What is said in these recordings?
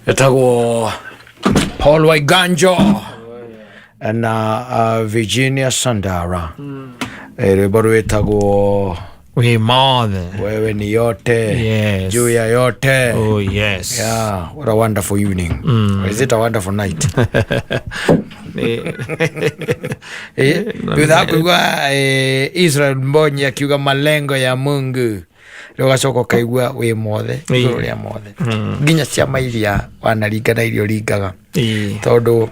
Etagwo Paul Waiganjo na Virginia Sandara. Rwĩmbo rwĩtagwo Wĩ mothe. Wewe ni yote. Yes. Juu ya yote. Oh yes. Yeah, what a wonderful evening. Is it a wonderful night? Thutha wa kuigua Israel Mbonyi akiuga malengo ya Mungu, rĩu ũgacoka ũkaigua wĩ mothe igũrũ rĩa mothe, nginya ciama iria wanaringa na iria ũringaga, tondũ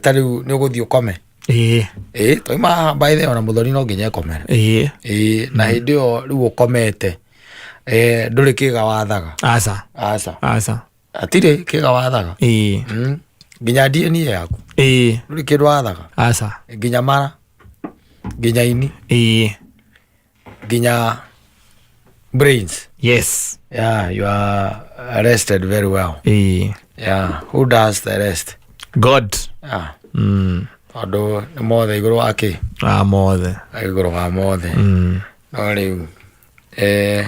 ta rĩu nĩ ũgũthiĩ ũkome. Ĩ twaima haha, by the way, ona mũthoni no nginya ekomere. Ĩ na hĩndĩ ĩyo rĩu ũkomete, ndũrĩ kĩga wathaga. Aca. Aca. Aca. Hatirĩ kĩga wathaga. Nginya DNA yaku, ndũrĩ kĩndũ wathaga. Aca. Nginya mara, nginya ini, nginya brains. Yeah, you are arrested very well. Yeah, who does the rest? God. Yeah. Tondũ nĩ mothe igũrũ wa kĩ? Ah, mothe. Igũrũ wa mothe. No rĩu nĩ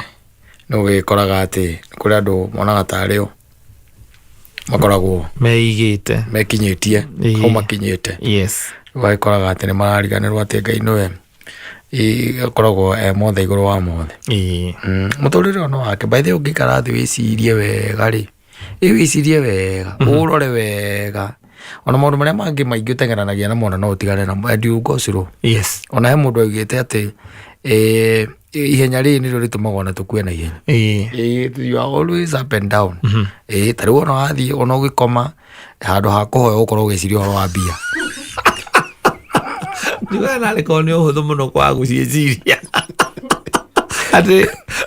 ũgĩkoraga atĩ kũrĩ andũ monaga tarĩ o makoragwo meigĩte, mekinyĩtie hau makinyĩte. Ũgagĩkoraga atĩ nĩ marariganĩrwo atĩ Ngai nĩwe akoragwo e mothe igũrũ wa mothe. Mũtũrĩre ũyũ no wake. By the way, ũngĩikara thĩ wĩcirie wega rĩ, ĩ wĩcirie wega, ũrore wega, ona maũndũ marĩa mangĩ maingĩ ũteng'eranagia namo ona no ũtigane namo and you go slow. Ona he mũndũ augĩte atĩ ihenya rĩrĩ nĩrĩo rĩtũmaga ona tũkue na ihenya. You are always up and down. Ta rĩu ona wathiĩ ona ũgĩkoma, handũ ha kũhoya ũgũkorwo ũgĩciria ũhoro wa mbia. Njugaga narĩ korwo nĩ ũhũthũ mũno kwaga gũciĩciria, atĩ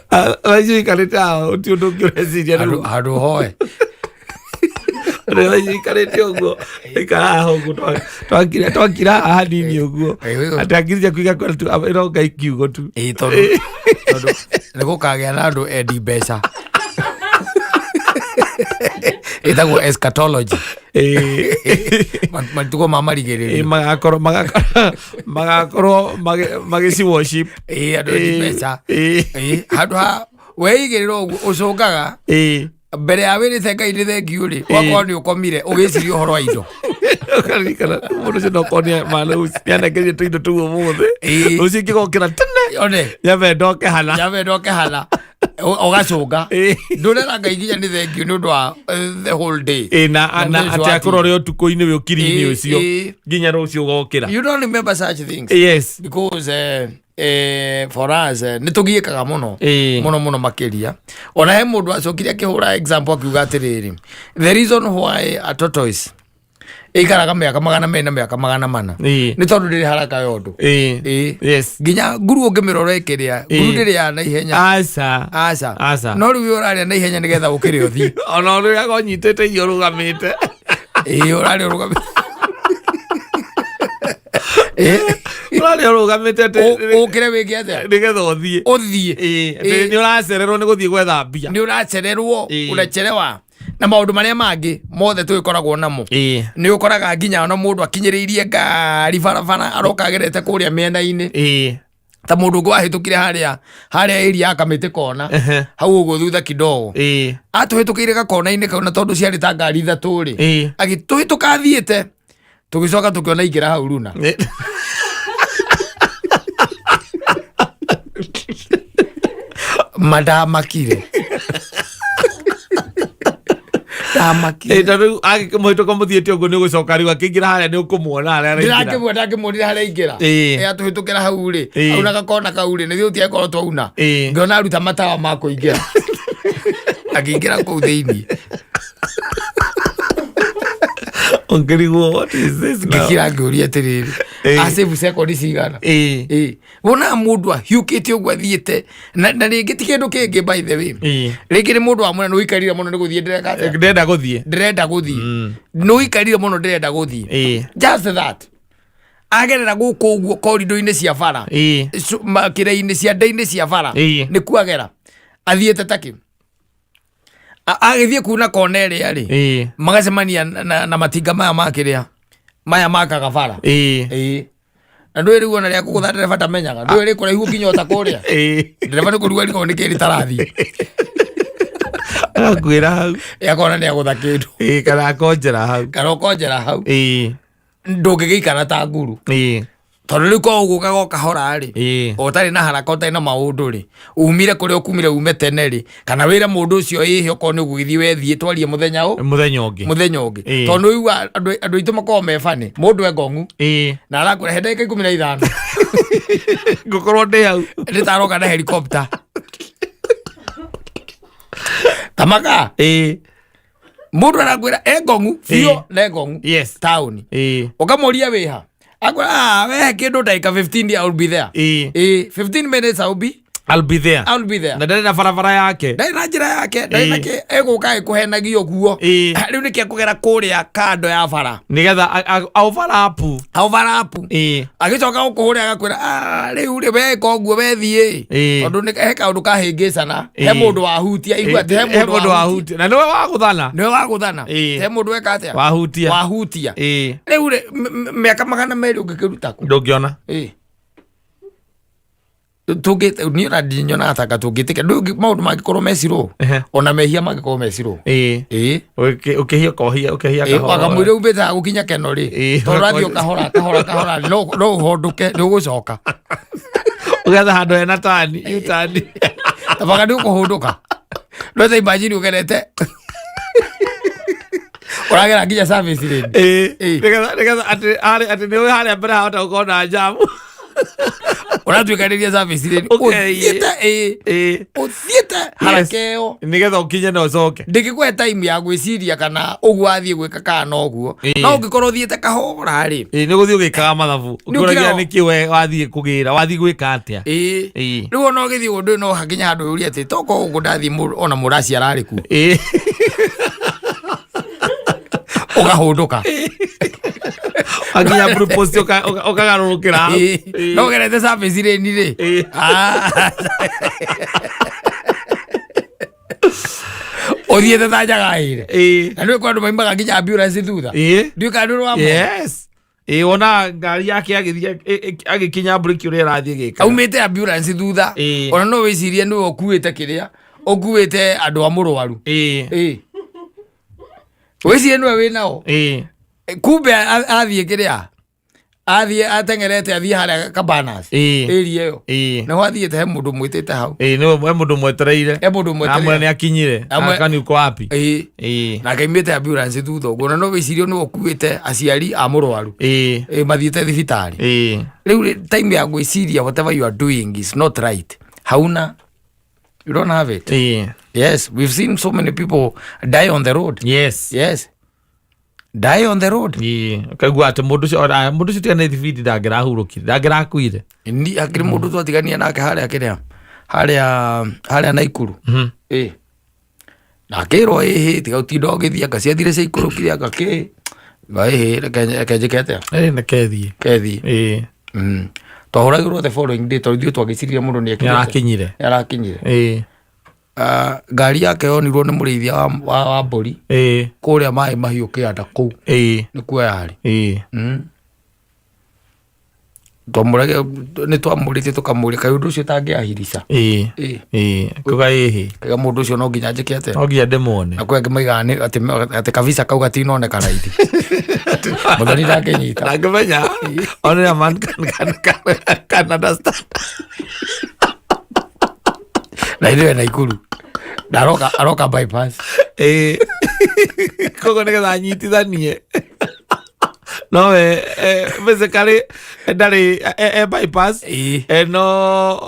thaa icio ũikarĩte haha ti ũndũ ũngĩ ũreciria. Handũ rĩu handũ hoe. Rĩu thaa icio ũikarĩte ũguo, ikara haha ũguo, twakira haha hanini ũguo, atĩ hakiri ciaku igakorwo tu ĩroka ikiugo tu. Ĩ, tondũ nĩ gũkagĩa na andũ endi mbeca ĩtagwo eschatology. Matukũ ma marigĩrĩrio. Magakorwo magĩci worship. Ĩ, andũ endi mbeca. Ĩ, handũ ha weigĩrĩra ũguo ũcũngaga mbere ya wĩrĩte Ngai nĩ thengiũ rĩ, wakorwo nĩ ũkomire ũgĩciria ũhoro wa indo. Ũkaririkana mũndũ ũcio nokorwo nĩanengerie tũindo tũu ũmũthĩ, rũciũ ingĩgokĩra tene one nyambe ndoke hana. Nyambe ndoke hana. Ũgacũnga ndũrera Ngai nginya nĩ thengiũ nĩ ũndũ wa the whole day. Ĩ, na Na na mũthenya atĩ ũcio akorwo ũrĩ ũtukũ-inĩ wĩ ũkiri-inĩ ũcio nginya rũciũ ũgokĩra. You don't remember such things because for us nĩ tũgiĩkaga mũno mũno mũno makĩria. Ona he mũndũ acokire akĩhũra example akiuga atĩrĩrĩ, the reason why a tortoise ĩikaraga mĩaka 200 na mĩaka 400 nĩ tondũ ndĩrĩ haraka ya ũndũ. Nginya nguru ũngĩmĩrora ĩkĩrĩa, nguru ndĩrĩaga na ihenya. Aca. Aca. Aca. No rĩu we ũrarĩa na ihenya nĩgetha ũkĩrĩ ũthiĩ. Ona ũrĩaga ũnyitĩte irio ũrũgamĩte. Ĩ, ũrarĩa ũrũgamĩte. Ũrarĩa ũrũgamĩte atĩ Ũkĩre wĩke atĩa? Nĩgetha ũthiĩ. Ũthiĩ. Ĩ, atĩ nĩ ũracererwo nĩ gũthiĩ gwetha mbia. Nĩ ũracererwo. Ũracherewa na maũndũ marĩa mangĩ mothe tũgĩkoragwo namo. Nĩ ũkoraga nginya ona mũndũ akinyĩrĩirie ngari barabara aroka agerete kũrĩa mĩena-inĩ, ta mũndũ ũngĩ wahĩtũkire harĩa area ya Kamĩtĩ kona hau ũguo thutha kidogo, atũhĩtũkĩire gakona-inĩ kau, na tondũ ciarĩ ta ngari ithatũ rĩ, agĩtũhĩtũka athiĩte, tũgĩcoka tũkĩona ingĩra hau runa. Mandamakire, ndamakire. Ĩ, tondũ rĩu angĩkĩmũhĩtũka mũthiĩte ũguo, nĩ ũgũcoka rĩu akĩingĩra harĩa nĩ ũkũmuona harĩa araingĩra. Ndĩrakĩmwe ndakĩmuonire harĩa aingĩra. Ĩ, atũhĩtũkĩra hau rĩ, auna gakona kau rĩ, nĩthiĩ ũtiakorwo twauna, ngĩona aruta matawa ma kũingĩra, akĩingĩra kũu thĩiniĩ. Ũngĩrigwo, what is this now? Ngĩkira ngĩũria atĩrĩrĩ, acĩbu sekondi cigana? Ĩ, wonaga mũndũ ahiũkĩte ũguo athiĩte na rĩngĩ ti kĩndũ kĩngĩ, by the way. Rĩngĩ nĩ mũndũ wa mwena nĩ ũikarire mũno nĩ gũthiĩ ndĩreka atĩa? Ndĩrenda gũthiĩ. Ndĩrenda gũthiĩ, nĩ ũikarire mũno, ndĩrenda gũthiĩ. Just that agerera gũkũ ũguo korido-inĩ cia bara, kĩrĩa-inĩ cianda-inĩ cia bara, nĩ kuagera athiĩte takĩ agĩthiĩ kuna kona ĩrĩa rĩ, magacemania na matinga maya ma kĩrĩa maya makaga bara. Ĩ, na ndũĩ rĩu ona rĩa kũgũtha ndereba ndamenyaga, ndũĩ rĩ kũraihu nginya ota kũrĩa. Ndereba nĩ kũrigwo arigwo nĩ kĩrĩ tarathiĩ. Agakuĩra hau. Akona nĩ agũtha kĩndũ. Ĩĩ, kana akonjera hau. Kana ũkonjera hau. Ndũngĩgĩikara ta nguru. Tondũ rĩu korwo ũgũkaga o kahora rĩ, ũtarĩ na haraka, ũtarĩ na maũndũ rĩ, umire kũrĩa ũkumire, ume tene rĩ, kana wĩre mũndũ ũcio ĩhĩ okorwo nĩ ũgũgĩthiĩ wethiĩ, twarie mũthenya ũ Mũthenya ũngĩ. Mũthenya ũngĩ. Tondũ nĩ ũigua andũ aitũ makoragwo me bani, mũndũ e ngong'u na arakwĩra he ndagĩka 15 Ngũkorwo ndĩ hau. Nĩ taroka na helicopter tamaka. Mũndũ arakwĩra e ngong'u biũ na e ngong'u taũni. Ũkamũria wĩha, akwĩra, "Ah, wehe kĩndũ ndagĩka 15, I will be there." 15 minutes, I will be I'll be there. I will be there. Na ndarĩ na barabara yake. Ndarĩ na njĩra yake, ndarĩ na kĩ, egũka ĩkũhenagia ũguo. Rĩu nĩkĩ ekũgera kũrĩa kando ya bara Nĩgetha overlap. Overlap. Agĩcoka gũkũhũrĩra agakwĩra, "Ah, rĩu rĩ weka ũguo wethiĩ." Tondũ he kaũndũ kahĩngĩcana, he mũndũ wahutia, igua atĩ he He mũndũ mũndũ wahutia. wahutia na nĩwe wagũthana. Nĩwe wagũthana. He mũndũ weka atĩa? Wahutia. Wahutia. Rĩu rĩ mĩaka 200 ũngĩkĩruta kũ? Ndũngĩona. Tũngĩ niĩ ona ndinyonaga taka tũngĩtĩka maũndũ mangĩkorwo mecirwo, ona mehia mangĩkorwo mecirwo. Ũkĩhia ũkohia, ũkĩhia kahora. Wakamwĩra umbĩte gũkinya keno rĩ, tondũ ũrathiĩ o kahora kahora kahora, no ũhondũke, nĩ ũgũcoka. Ũgetha handũ hena tani U-turn. Tabaga nĩ ũkũhũndũka, no ta imagine ũgerete ũragera nginya service lane. Nĩgetha atĩ atĩ nĩ ũĩ harĩa mbere hahota gũkorwo na njamu. Ũratuĩkanĩria service lane. Ũkeiĩ. Ũthiĩte ũthiĩte haraka ĩyo. Nĩgetha ũkinye na ũcoke. Ndĩngĩkũhe time ya gwĩciria kana ũguo wathiĩ gwĩka kana noguo. No ũngĩkorwo ũthiĩte kahora rĩ, Nĩ gũthiĩ ũgĩkaga mathabu. Nĩ ũkĩũragia ũkĩraga- nĩkĩ we wathiĩ kũgĩra, wathiĩ gwĩka atĩa. Rĩu ona ũgĩthiĩ ũndũ no hakinya handũ ũrie atĩ toko ũguo ndathiĩ ona mũraci ararĩ kuo. Ũkahũndũka. Akinya blue post ũkagarũrũkĩra hau. No ũgerete service lane rĩ. Ah. Ũthiĩte ta njagaĩre. Na nĩ kwa andũ maimaga nginya ambulance thutha. Ndiũĩ kana nĩ ũrĩ wamona. Yes, wona ngari yake agĩthiĩ agĩkinya breki ũrĩa ĩrathiĩ gĩka. Aumĩte ambulance thutha. Ona no wĩcirie nĩwe ũkuĩte kĩrĩa ũkuĩte andũ a mũrwaru. Wĩcirie nĩwe wĩ nao. Kumbe athiĩ kĩrĩa athiĩ ateng'erete athiĩ harĩa Cabanas area ĩyo. Nĩho athiĩte, he mũndũ mwĩtĩte hau. Nĩwe he mũndũ mwetereire. He mũndũ amwe mwetereire. Nĩ akinyire. Akani uko wapi? Na akaimĩte ambulance thutha ũguo, na no wĩcirie nĩwe ũkuĩte aciari a mũrwaru. Mathiĩte thibitarĩ. Rĩu rĩ, time ya gwĩciria whatever you are doing is not right, hauna, you don't have it. Yes, we've seen so many people die on the road. Yes, die on the road. Ũkaigua atĩ mũndũ ũcio ona mũndũ ũcio tiga nĩ thibindi ndangĩrahurũkire, ndangĩrakuire. Ni hakĩrĩ mũndũ twatigania nake harĩa kĩrĩa harĩa Naikuru. Na akĩrwo ĩhĩ tiga ũtinda ũgĩthiĩ, anga ciathire ciaikũrũkire, anga kĩ ĩhĩ, reke njĩke atĩa? Reke thiĩ. Kethiĩ. Twahũragĩrwo the following day tondũ ithuĩ twagĩcirie mũndũ nĩ Nĩ arakinyire. Nĩ arakinyire. Ah, ngari yake yonirwo nĩ mũrĩithia wa mbũri kũrĩa maĩ mahiũ kĩanda kũu. Nĩkuo yarĩ. Nĩ twamũrĩtie tũkamũria kaĩ ũndũ ũcio tangĩahirica. Kuga ĩhĩ. Kaiga mũndũ ũcio no nginya njĩke atĩa? No nginya ndĩmuone. Na kwĩ angĩ maigaga nĩ atĩ kabisa kau gatinoneka raithi, mũthoni ndangĩnyita. Ndangĩmenya, only a man can understand. Na ithuĩ Naikuru na aroka bypass. Koguo nĩgetha anyitithanie nowe basically ndarĩ e bypass. No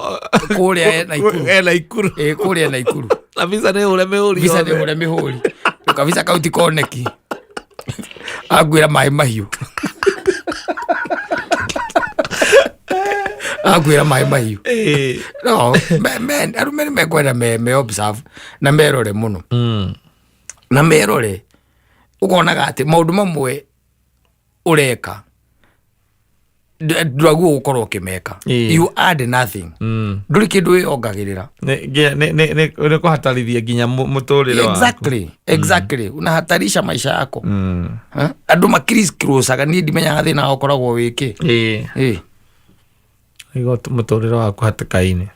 Kũrĩa e Naikuru. E Naikuru. Kũrĩa Naikuru. Na visa nĩ hũre mĩhũri visa nĩ yothe. hũre mĩhũri. Rĩu kabisa kau ti koneki, angwĩra maĩ mahiũ, angwĩra maĩ mahiũ. No arũme nĩ mekwenda me observe na merore mũno. Na merore ũkonaga atĩ maũndũ mamwe ũreka ndũraguo gũkorwo ũkĩmeka. You add nothing. Ndũrĩ kĩndũ wĩongagĩrĩra. Nĩ kũhatarithia nginya mũtũrĩre waku. Exactly, unahatarisha maisha yako. Eh? Andũ makiriskrocaga, niĩ ndimenyaga thĩna wao ũkoragwo wĩkĩ. Igo mũtũrĩre waku hatĩka-inĩ.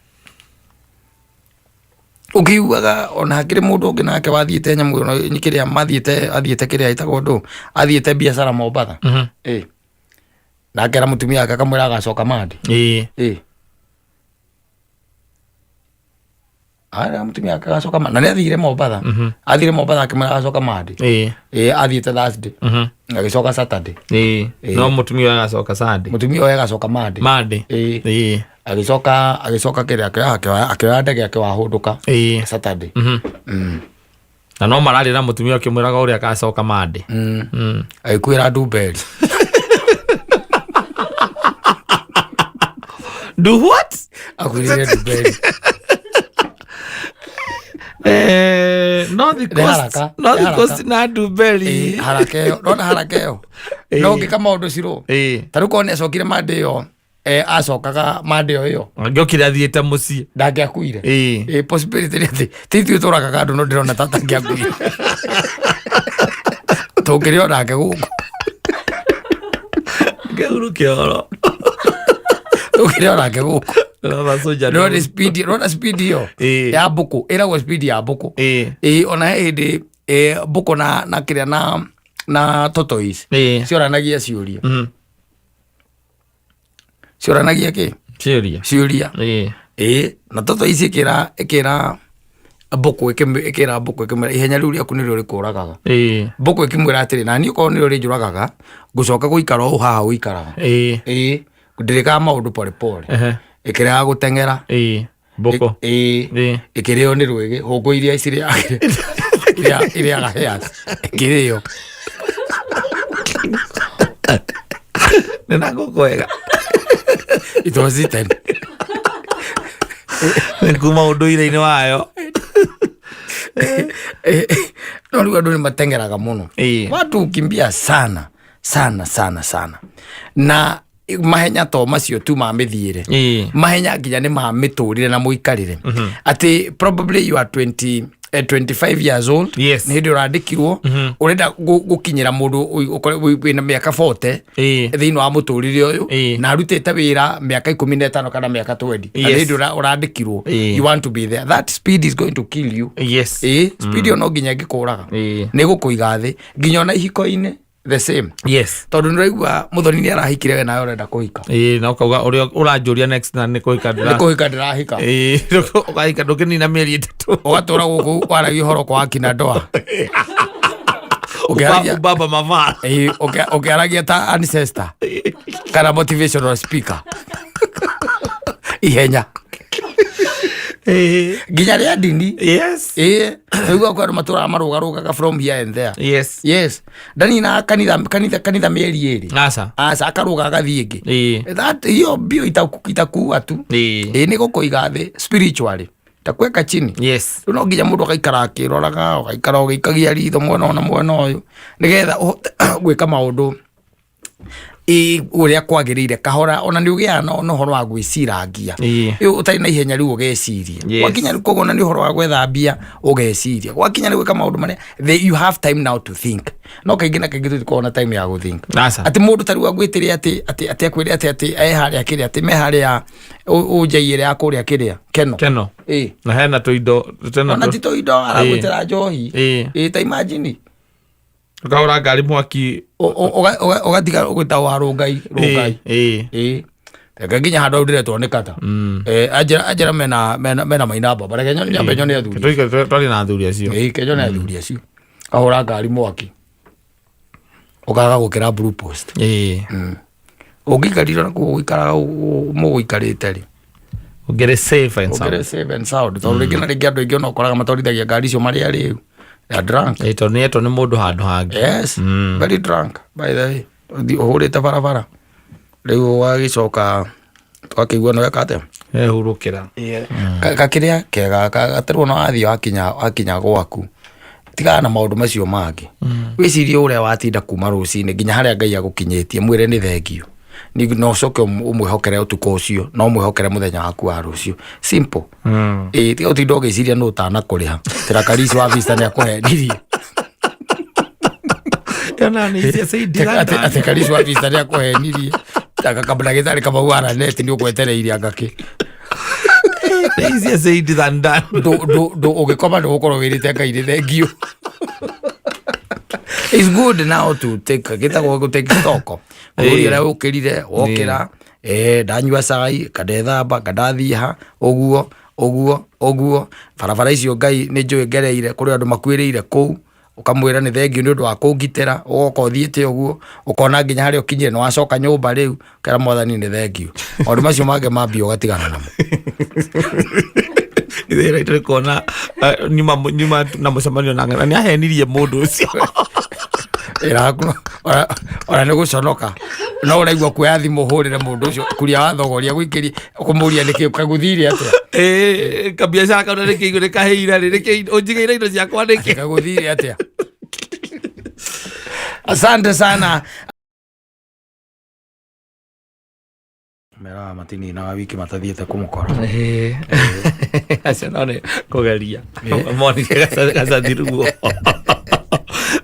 Ũkĩiguaga ona hakĩrĩ mũndũ ũngĩ nake wathiĩte nyamũ ĩno kĩrĩa mathiĩte, athiĩte kĩrĩa ĩtagwo ndũ, athiĩte biacara Mombatha. Ĩ. Nake era mũtumia wake akamwĩra agacoka Mandi. Ĩ. Ara mũtumia wake agacoka Mandi. Na nĩ athire Mombatha. Athire Mombatha akĩmwĩra agacoka Mandi. Ĩ, athiĩte Thursday. Agĩcoka Saturday. Ĩ. No mũtumia ũyũ agacoka Sunday. Mũtumia ũyũ agacoka Mandi. Monday. Ĩ. Agĩcoka agĩcoka kĩrĩa akĩoya akĩoya akĩoya ndege akĩwahũndũka Saturday. Na no mararĩ na mũtumia ũkĩmwĩraga ũrĩa agacoka Monday. Agĩkuĩra ndumberi. Do what? Akuĩrire ndumberi. North Nĩ Coast, haraka, North nĩ haraka. Coast na ndumberi. Ĩ, haraka ĩyo ndona haraka ĩyo no ngĩka maũndũ cirũ ta rĩu korwo nĩ acokire Monday ĩyo, acokaga Monday ĩyo ĩyo Angĩokire athiĩte mũciĩ. Ndangĩakuire. Ĩ, possibility nĩ atĩ ti ithuĩ tũragaga andũ, no ndĩrona ta atangĩakuire tũngĩrĩ onake gũkũ. Ngĩhurũke ũhoro. Tũngĩrĩ onake gũkũ. Rora soja. Ndĩrona speed, ndĩrona speed ĩyo ya mbũkũ, ĩragwo speed ya mbũkũ. Ĩ, ona he hĩndĩ mbũkũ na kĩrĩa na tortoise cioranagia ciũria. Cioranagia kĩ? Ciũria. Ciũria. Ĩ, na tortoise ĩkĩra ĩkĩra mbũkũ ĩkĩra mbũkũ ĩkĩmwĩra ihenya rĩu rĩaku nĩrĩo rĩkũragaga. Mbũkũ ĩkĩmwĩra atĩrĩ, na niĩ okorwo nĩrĩo rĩnjũragaga, ngũcoka gũikara ũũ haha ũikaraga. Ĩ, ndĩrĩkaga maũndũ pole pole. Ĩkĩrega gũteng'era. Mbũkũ. Ĩ. Ĩkĩrĩo nĩ rwĩgĩ, hũngũ iria cirĩaga irĩaga hairs ĩkĩrĩo. Nĩ na ngũkwega. It was eaten. Nĩ kuma ũndũire-inĩ wayo. No rĩu andũ nĩ mateng'eraga mũno. Watu hukimbia sana sana sana sana, na mahenya to macio tu ma mĩthiĩre, mahenya nginya nĩ ma mĩtũrĩre na mũikarĩre, atĩ probably you are 20, 25 years old, nĩ hĩndĩ ũrandĩkirwo, ũrenda gũkinyĩra mũndũ wĩna mĩaka 40 thĩinĩ wa mũtũrĩre ũyũ, na arutĩte wĩra mĩaka 15 kana mĩaka 20, na nĩ hĩndĩ ũrandĩkirwo, you want to be there. That speed is going to kill you. Ĩ, speed ĩyo no nginya ĩngĩkũraga, nĩ gũkũiga thĩ nginya ona ihiko-inĩ the same. Tondũ nĩ ũraigua mũthoni nĩ arahikire, we nawe ũrenda kũhika. Ĩ, na ũkauga ũrĩa ũranjũria next na nĩ kũhika. Nĩ kũhika ndĩrahika. Ĩ, ũkahika ndũkĩnina mĩeri 3. Ũgatũra gũkũ waragia ũhoro kwa akina ndoa. Ũkĩaragia Ubaba mavaa. Ĩ, ũkĩaragia ta ancestor kana motivational speaker, ihenya nginya rĩa ndini. Ĩ, rĩu kwĩ andũ matũraga marũgarũgaga from here and there. Yes, ndanina kanitha kanitha kanitha mĩeri 2. Aca. Aca, akarũga agathiĩ ĩngĩ. That hiyo mbio itakuua tu. Ĩ, nĩ gũkũiga thĩ spiritually, itakuweka chini. Rĩu no nginya mũndũ agaikara akĩroraga, ũgaikara ũgĩikagia ritho mwena ũyũ na mwena ũyũ, nĩgetha ũhote gwĩka maũndũ ĩ ũrĩa kwagĩrĩire kahora. Ona nĩ ũgĩaga na ũhoro wa gwĩcirangia. Rĩu ũtarĩ na ihenya, rĩu ũgeciria. Gwakinya rĩu koguo ona nĩ ũhoro wa gwetha mbia, ũgeciria. Gwakinya nĩ gwĩka maũndũ marĩa you have time now to think. No kaingĩ na kaingĩ tũtikoragwo na time ya gũthink. Aca. Atĩ mũndũ ta rĩu agwĩtĩre atĩ atĩ atĩ akwĩre atĩ atĩ e harĩa kĩrĩa, atĩ me harĩa ũnjai ĩrĩa ya kũrĩa kĩrĩa keno. Keno. Ĩ. Na hena tũindo tena. Ona ti tũindo, aragwĩtĩra njohi. Ĩ, ta imagine. Ũkahũra ngari mwaki. Ũgatiga ũgĩtagwo wa rũngai rũngai. Ĩ, reke nginya handũ hau ndĩretwo nĩ kata. Anjĩra anjĩra mena mena mena maina mbamba, reke nyambe nyone athuri. Twarĩ na athuri acio. Ĩ, ke nyone athuri acio. Kahũra ngari mwaki ũkaga gũkĩra blue post. Ũngĩikarire na kũu gũikaraga mũgũikarĩte rĩ, Ũngĩrĩ safe and sound. Ũngĩrĩ safe and sound, tondũ rĩngĩ na rĩngĩ andũ aingĩ ona ũkoraga matwarithagia ngari icio marĩ arĩu. They are drunk. Ĩ, tondũ nĩetwo nĩ mũndũ handũ hangĩ. Yes, very drunk, by the way. Ũthiĩ ũhũrĩte barabara, rĩu ũgagĩcoka twakĩigua nĩ weka atĩa. Ehurũkĩra. Kakĩrĩa kega gaterwo na wathiĩ wakinya wakinya gwaku, tigana na maũndũ macio mangĩ, wĩcirie ũrĩa watinda kuma rũcinĩ nginya harĩa Ngai agũkinyĩtie, mwĩre nĩ thengio. Na ũcoke ũmwĩhokere ũtukũ ũcio na ũmwĩhokere mũthenya waku wa rũciũ. Simple. Ĩ, tiga ũtinda ũgĩciria nũ ũtanakũrĩha tĩrakarisi wa vista nĩ akũhenirie. Yona nĩ icia cia Atĩ karisi wa vista nĩ akũhenirie, kamũndagĩtarĩ Kamau wa Raneti nĩ ũgwetereire angakĩ. Easier said than done. Ndũ ũngĩkoma ndũgũkorwo wĩrĩte Ngai nĩ thengiũ. It's good now to take, gĩtagwo gũ take stock, bũrũri ũrĩa ũkĩrire wokĩra, ndanyua cai, kandethamba, kandathiĩ ha ũguo ũguo ũguo, barabara icio Ngai nĩ njũĩ ngereire, kũrĩ andũ makuĩrĩire kũu, ũkamwĩra nĩ thengiũ nĩ ũndũ wa kũngitĩra, ũgoka ũthiĩte ũguo, ũkona nginya harĩa ũkinyire, nĩ wacoka nyũmba rĩu, ũkera Mwathani nĩ thengiũ. Maũndũ macio mangĩ mambia ũgatigana namo. Ithe tũrĩ kuona nyuma na mũcemanio na ng'ana nĩ ahenirie mũndũ ũcio. Ĩraku ona nĩ gũconoka, no ũraigua kuoya thimũ ũhũrĩre mũndũ ũcio kuria wa thogoria gũikĩria kũmũria nĩkĩ kagũthire atĩa. Kabiacara kau nĩ kĩigũ nĩ kahĩire rĩ, nĩkĩ ũnjigĩire indo ciakwa nĩkĩ? Kagũthire atĩa. Asante sana. Meraga matininaga wiki matathiĩte kũmũkora. Acio no nĩ kũgeria monire gacathiruo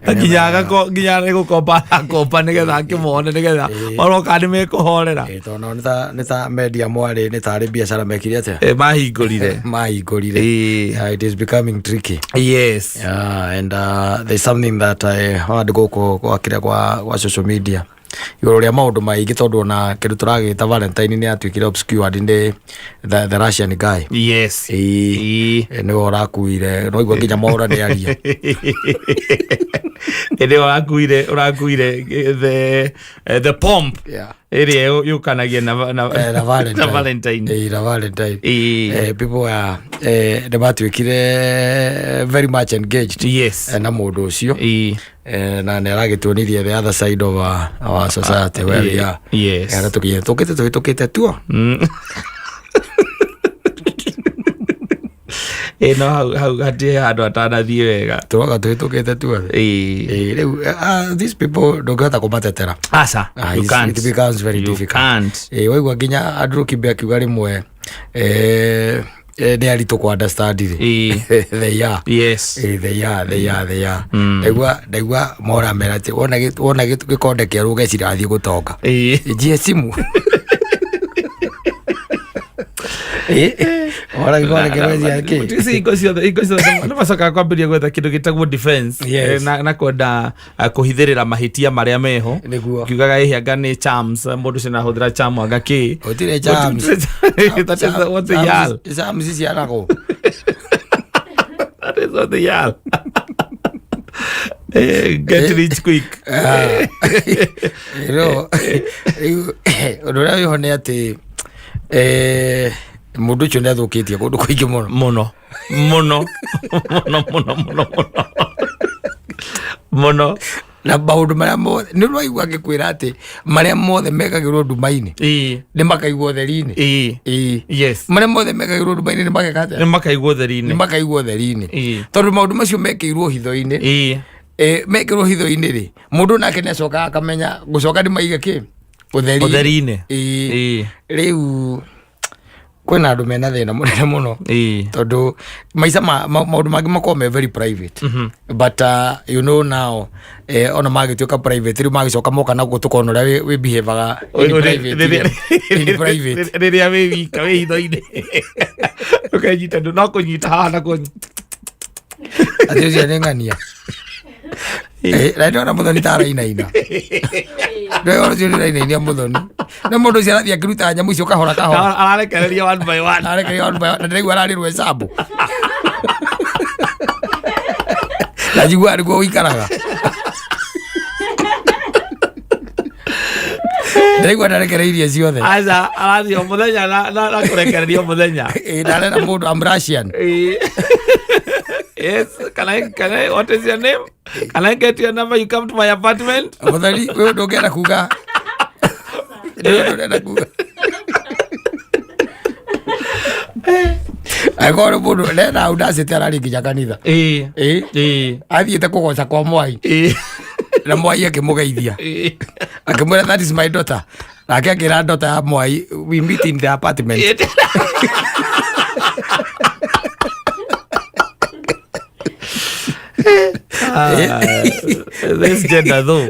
nginya agako nginya nĩ gũkomba akomba nĩgetha akĩmone nĩgetha maroka nĩ mekũhorera. Tondũ nao nĩ ta media mwarĩ nĩ tarĩ biacara mekire atĩa? Mahingũrire. Mahingũrire. Yeah, it is becoming tricky. Yeah, and there's something that I heard gũkũ gwakĩrĩa kwa social media igũrũ rĩa maũndũ maingĩ, tondũ ona kĩndũ tũragĩta Valentine nĩ yatuĩkire obscured nĩ the Russian guy. Nĩwe ũrakuire, no igua nginya Mwaũra nĩ aria. Ĩrĩa ũrakuire the pomp ĩrĩa yũkanagia na Na Valentine. Na Valentine. Na Valentine. People are nĩ matuĩkire very much engaged na mũndũ ũcio. Na nĩ aragĩtuonirie the other side of our society where we are. Harĩa tũkinyĩte tũkĩte tũhĩtũkĩte tuo. Ĩ no hau hatirĩ handũ hatanathiĩ wega. Tũroga tũhĩtũkĩte tuothe. Rĩu these people ndũngĩhota kũmatetera. Aca. You can't. It becomes very You difficult. can't. Waigua nginya Andrew Kibe akiuga rĩmwe nĩ aritũ kũ understand rĩ. They are. They are, they are, they are. Ndaigua mora mera atĩ wona gĩkonde kĩerũ ũgeciria athiĩ gũtonga. Njie simu. Wona gĩkonde kĩerũ eciria kĩ? Ici hingo ciothe nĩ macokaga kwambĩrĩria gwetha kĩndũ gĩtagwo defense. Na kwenda kũhithĩrĩra mahĩtia marĩa meho. Kiugaga ĩhĩ anga nĩ charms, mũndũ ũcio nahũthĩra charm anga kĩ. Gũtirĩ charms. That is what they are. Charms ciaragwo. That is what they are. Get rich quick. No rĩu ũndũ ũrĩa wĩho nĩ atĩ mũndũ ũcio nĩ athũkĩtie kũndũ kũingĩ mũno. Mũno mũno mũno mũno mũno mũno mũno. Na maũndũ marĩa mothe nĩ ũraigua ngĩkwĩra atĩ marĩa mothe mekagĩrwo nduma-inĩ nĩ makaigwo ũtheri-inĩ. Marĩa mothe mekagĩrwo nduma-inĩ nĩ mageka atĩa? Nĩ makaigwo Nĩ ũtheri-inĩ. Makaigwo ũtheri-inĩ. Tondũ maũndũ macio mekĩirwo hitho-inĩ, mekĩrwo hitho-inĩ rĩ, mũndũ nake nĩ acokaga akamenya gũcoka nĩ maige kĩ ũtheri. Ũtheri-inĩ. Rĩu kwĩna andũ mena thĩna mũnene mũno, tondũ maica maũndũ mangĩ makoragwo me very private, but you know now, ona magĩtuĩka private, rĩu magĩcoka moka naguo tũkona ũrĩa wĩ behavior in private, in private. Rĩrĩa wĩ wika wĩ hitho-inĩ ũkenyita ndũ no kũnyita haha na kũ Atĩ ũcio nĩ ng'ania. Na ndĩrona Mũthoni ta arainaina. Ndĩrona ũcio nĩ arainainia Mũthoni na mũndũ ũcio arathiĩ akĩruta nyamũ icio kahora kahora. Ararekereria one by one. Arekereria one by one, na ndĩraigua ararĩrwo ecambu na njiguaga nĩguo ũikaraga. Ndĩraigua ndarekereirie ciothe. Aca, arathiĩ o mũthenya na kũrekereria o mũthenya. Ndarera mũndũ, I'm Russian. Yes, can I, what is your name? Can I get your number? You come to my apartment? Mũthoni, wĩ ũndũ ũngĩenda kuga? Nĩ ũndũ ũrenda kuga angĩkorwo nĩ mũndũ nena audacity ararĩ nginya kanitha? Athiĩte kũgoca kwa Mwai na Mwai akĩmũgeithia, akĩmwĩra, "That is my daughter." Nake akĩra daughter ya Mwai, "We meet in the apartment." Ah, this gender though.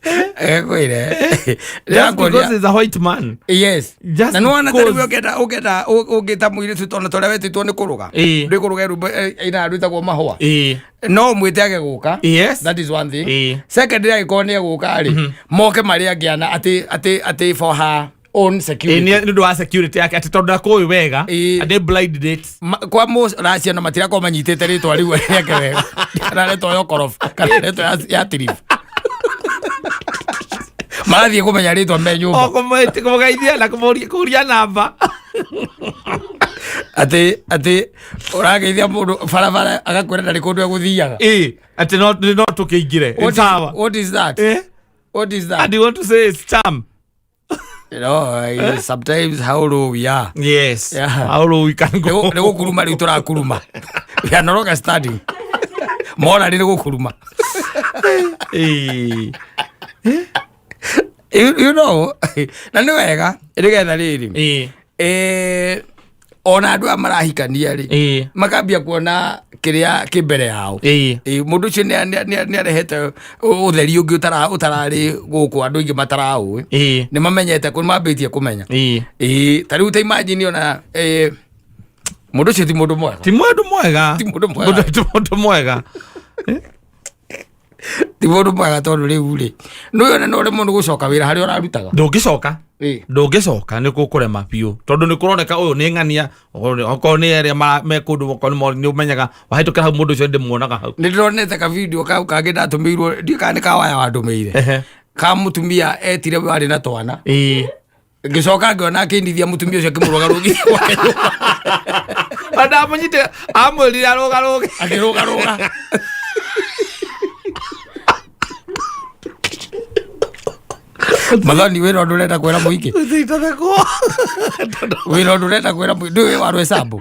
Ekwire. Just because he's a white man. Yes. Just Na nĩwona ta because- rĩu ũngĩenda ũngĩenda ũngĩta mũirĩtu tondũ ta ũrĩa wetĩtwo nĩ kũrũga. Ĩĩ. Ndĩ kũrũga rwĩmbo ina rwĩtagwo mahũa. Ĩĩ. No ũmwĩte age gũka. Yes. That is one thing. Ĩĩ. Secondly angĩkorwo nĩ egũka rĩ, moke marĩ angĩ ana atĩ atĩ atĩ for her own Ĩĩ, security. nĩ ũndũ wa security yake atĩ tondũ ndakũĩ wega Ĩĩ. nĩ blind date. Kwa mũraciano matirakorwo manyitĩte rĩtwa rĩu rĩake wega kana rĩtwa ya ũkorobu kana rĩtwa ya tiribu marathiĩ kũmenya rĩtwa me nyũmba O kũmũgeithia na kũmũria namba. atĩ atĩ ũrageithia mũndũ barabara agakwĩra ndarĩ kũndũ egũthiaga. Ĩĩ, atĩ no tũkĩingĩre. What is- Sawa. What is that? Eh? What is that? And you want to say it's charm? Sometimes how low we are. Yes. Yeah. How low we can go. Nĩ gũkuruma rĩu tũrakuruma. We are no longer standing. Morally nĩ gũkuruma. Ĩĩ. Na nĩ wega nĩgetha rĩrĩ Ĩĩ. ona andũ aya marahikania rĩ, makambia kuona kĩrĩa kĩ mbere yao. Ĩĩ. Mũndũ ũcio nĩ arehete ũtheri ũngĩ ũtararĩ gũkũ andũ aingĩ mataraũĩ. Nĩ mamenyete nĩ mambĩtie kũmenya. Ĩĩ. Ta rĩu ta imagine ona mũndũ ũcio ti mũndũ mwega. Ti mũndũ mwega. Ti mũndũ mwega. Ti mũndũ mwega. Ti mũndũ mwega tondũ rĩu rĩ nĩ ona no ũremwo nĩ gũcoka wĩra harĩa ũrarutaga. Ndũngĩcoka. Ndũngĩcoka nĩ kũkũrema biũ tondũ nĩ kũroneka ũyũ nĩ ng'ania okorwo nĩ arĩa me kũndũ okorwo nĩ ũmenyaga wahĩtũkĩra hau mũndũ ũcio ndĩmuonaga hau. Nĩ ndĩronete ka video kau kangĩ ndatũmĩirwo ndiũ kana nĩ ka waya wandũmĩire ka mũtumia etire warĩ na twana. Ngĩcoka ngĩona akĩinithia mũtumia ũcio akĩmũrũgarũgia gwake nyũmba. Ndamũnyite amwĩrire arũgarũge. Akĩrũgarũga. Mathoni wĩra ũndũ ũrenda kwĩra mũingĩ. Itathekwo. Wĩra ũndũ ũrenda kwĩra mũingĩ ndũĩ wa rwĩcambo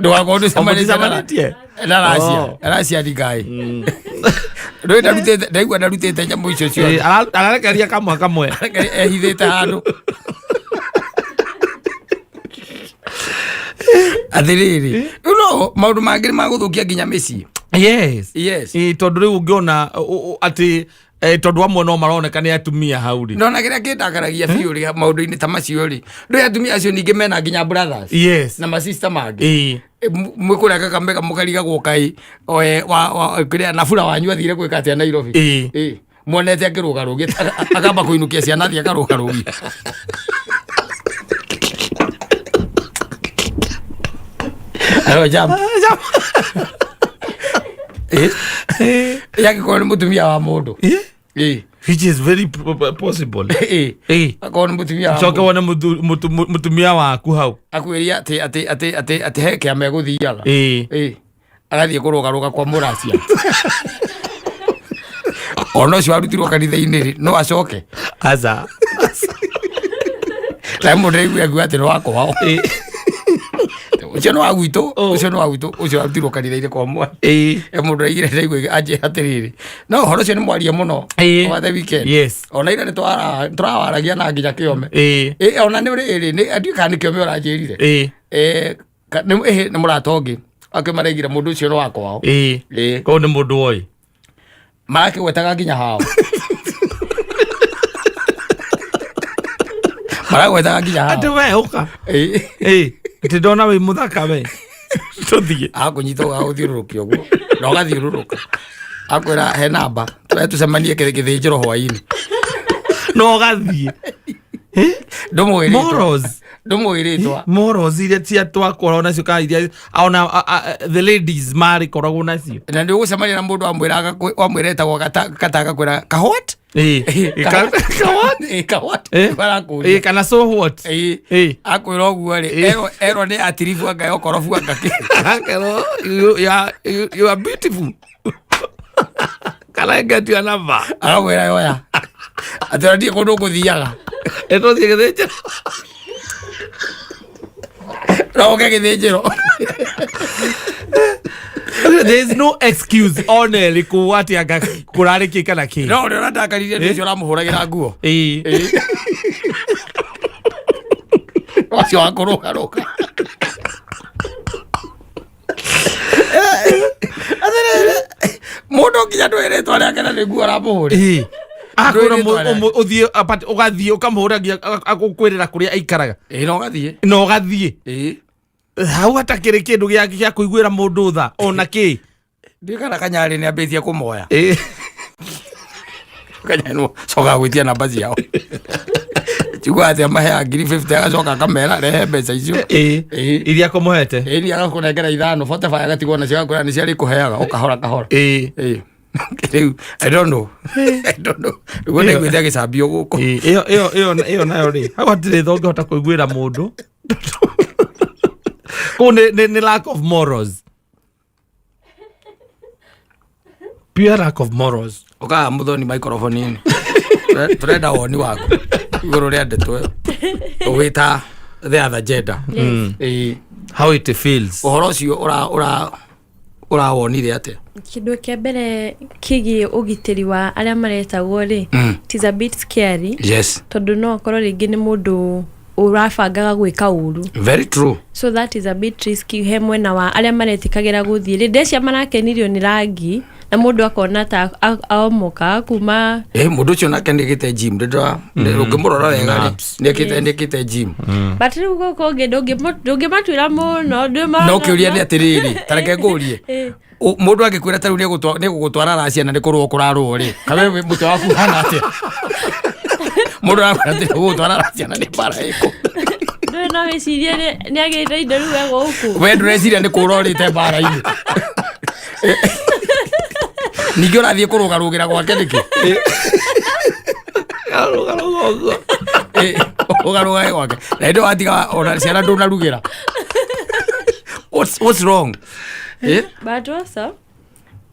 ndũgakorwo Mũticemanĩtie? na racia Oh. racia ndigai ndũĩ ndarutĩte ndaigua ndarutĩte nyamũ icio ciothe. Ararekeria kamwe kamwe. Ehithĩte handũ atĩrĩrĩ no maũndũ mangĩ nĩ magũthũkia nginya mĩciĩ. Yes. Yes. Ĩĩ, tondũ rĩu ũngĩona atĩ tondũ amwe no maroneka nĩ atumia hau rĩ. Nona kĩrĩa kĩndakaragia biũ rĩ maũndũ-inĩ ta macio rĩ ndũĩ atumia acio ningĩ mena nginya brothers na masista mangĩ. Mwĩ kũrĩa Kakamega mũkarigagwo kaĩ kĩrĩa nabura wanyu athire gwĩka atĩa Nairobi. Mwonete akĩrũgarũgia akamba kũinũkia ciana athiĩ akarũgarũgia. Aro jump. Yangĩkorwo nĩ mũtumia wa mũndũ. Which is very possible. Akorwo nĩ mũtumia wa Coke mũndũ. wone mũtumia waku hau. Akwĩria atĩ atĩ atĩ atĩ atĩ he kĩama egũthiaga. Agathiĩ kũrũgarũga kwa mũracia. Ona ũcio warutirwo kanitha-inĩ rĩ no acoke. Aca. Na mũndũ aigua akiuga atĩ nĩ wa kwao. Ũcio nĩ wa gwitũ, ũcio nĩ wa gwitũ, ũcio warutirwo kanitha-inĩ kwa mwana. Mũndũ aigire ndaigua anjĩra atĩrĩrĩ no ũhoro ũcio nĩ mwarie mũno over the weekend. Ona ira nĩ tũrawaragia na nginya kĩome. Ona nĩ rĩrĩ nĩ ndiũĩ kana nĩ kĩome ũranjĩrire. Nĩ mũrata ũngĩ akĩ maraigire mũndũ ũcio nĩ wa kwao. Koguo nĩ mũndũ woĩ. Marakĩgwetaga nginya hao. Maragwetaga nginya hao. Atĩ we ũka. Atĩ ndona wĩ mũthaka we. Tũthiĩ. Akũnyita ũgagũthiũrũrũkia ũguo na ũgathiũrũrũka akwĩra he namba tũrĩa tũcemanie gĩthĩnjĩro hwainĩ. No ũgathiĩ. Ndũmũĩrĩtwo. Morals. Ndũmũĩrĩtwo. Morals iria cia twakoragwo nacio kana iria ona the ladies marĩkoragwo nacio. Na nĩ ũgũcemania na mũndũ wamwĩra etagwo kata agakwĩra ka what? Ka what? Ka what? Arakũria. Kana so what? Akwĩra ũguo rĩ, erwo nĩ atiribu anga yokorobu anga kĩ. Akerwo, you are beautiful. Can I get your number? Akamwĩra yoya. Atĩ ona ndirĩ kũndũ ngũthiaga. Tũthiĩ gĩthĩnjĩro. No ũke gĩthĩnjĩro. There is no excuse ona ĩrĩkũ atĩ anga kũrarĩ kĩ kana kĩ. No ũrĩa ũrandakarire nĩ ũcio ũramũhũragĩra nguo. Ũcio wa kũrũgarũga. Atĩrĩrĩ, mũndũ nginya ndũĩ rĩtwa rĩake na nĩ nguo aramũhũrĩra. Akwĩra Ndũĩ rĩtwa rĩake. Ũthiĩ ũgathiĩ ũkamũhũra nginya agũkwĩrĩra kũrĩa aikaraga. Ĩ, na ũgathiĩ. Na ũgathiĩ. Ĩ. Hau hatakĩrĩ kĩndũ gĩa kũiguĩra mũndũ tha ona kĩ. Ndiũĩ kana Kanyarĩ nĩ ambĩtie kũmoya. Kanyarĩ nĩwe acokaga gwĩtia namba ciao. Njiguaga atĩ amaheaga 50,000 agacoka akamera rehe mbeca icio. Ĩ. Iria kũmũhete. Ĩ, ni agakũnengera ithano, 45 agatigwo nacio agakwĩra nĩcio arĩkũheaga o kahora kahora. Ĩ. Rĩu, I don't know. I don't know. Nĩguo ndaiguĩte agĩcambio gũkũ. Ĩ, ĩyo nayo rĩ, hau hatirĩ tha ũngĩhota kũiguĩra mũndũ. Kũu nĩ lack of morals, pure lack of morals. Ũkaga mũthoni microphone-inĩ. Tũrenda woni waku igũrũ rĩa ndeto ĩyo ũgĩta the other gender. Ĩĩ. How it feels. Ũhoro ũcio ũrawonire atĩa? Kĩndũ kĩa mbere kĩgiĩ ũgitĩri wa arĩa maretagwo rĩ, it is a bit scary, tondũ no akorwo rĩngĩ nĩ mũndũ ũrabangaga gwĩka ũru. Very true. So that is a bit risky he mwena wa arĩa maretĩkagĩra gũthiĩ rĩ. Ndecia marakenirio nĩ rangi na mũndũ akona ta aomoka kuma. Ĩ, mũndũ ũcio nake nĩkĩte gym, ndĩra ũngĩmũrora wega rĩ, Abs. nĩkĩte gym. But rĩu gũkũ ũngĩ ndũngĩmatuĩra mũno. No kĩũria nĩ atĩrĩrĩ, ta reke ngũrie. Mũndũ angĩkwĩra ta rĩu nĩgũgũtwara racia na nĩ kũrũo kũrarũo rĩ, kawe mũtwe waku hana atĩa? Mũndũ arakwĩra atĩ nĩgũgũtwara racia na nĩ mbara ĩkũ. Ndũĩ no wĩcirie nĩ agĩte indo rĩu e gũkũ. We ndũreciria nĩ kũra ũrĩte mbara-inĩ? Ningĩ ũrathiĩ kũrũgarũgĩra gwake nĩkĩ? Arũgarũga ũguo. Ĩ, ũgarũgage gwake na hĩndĩ ĩyo watiga ona ciana ndũnarugĩra. What's wrong? Eh? But also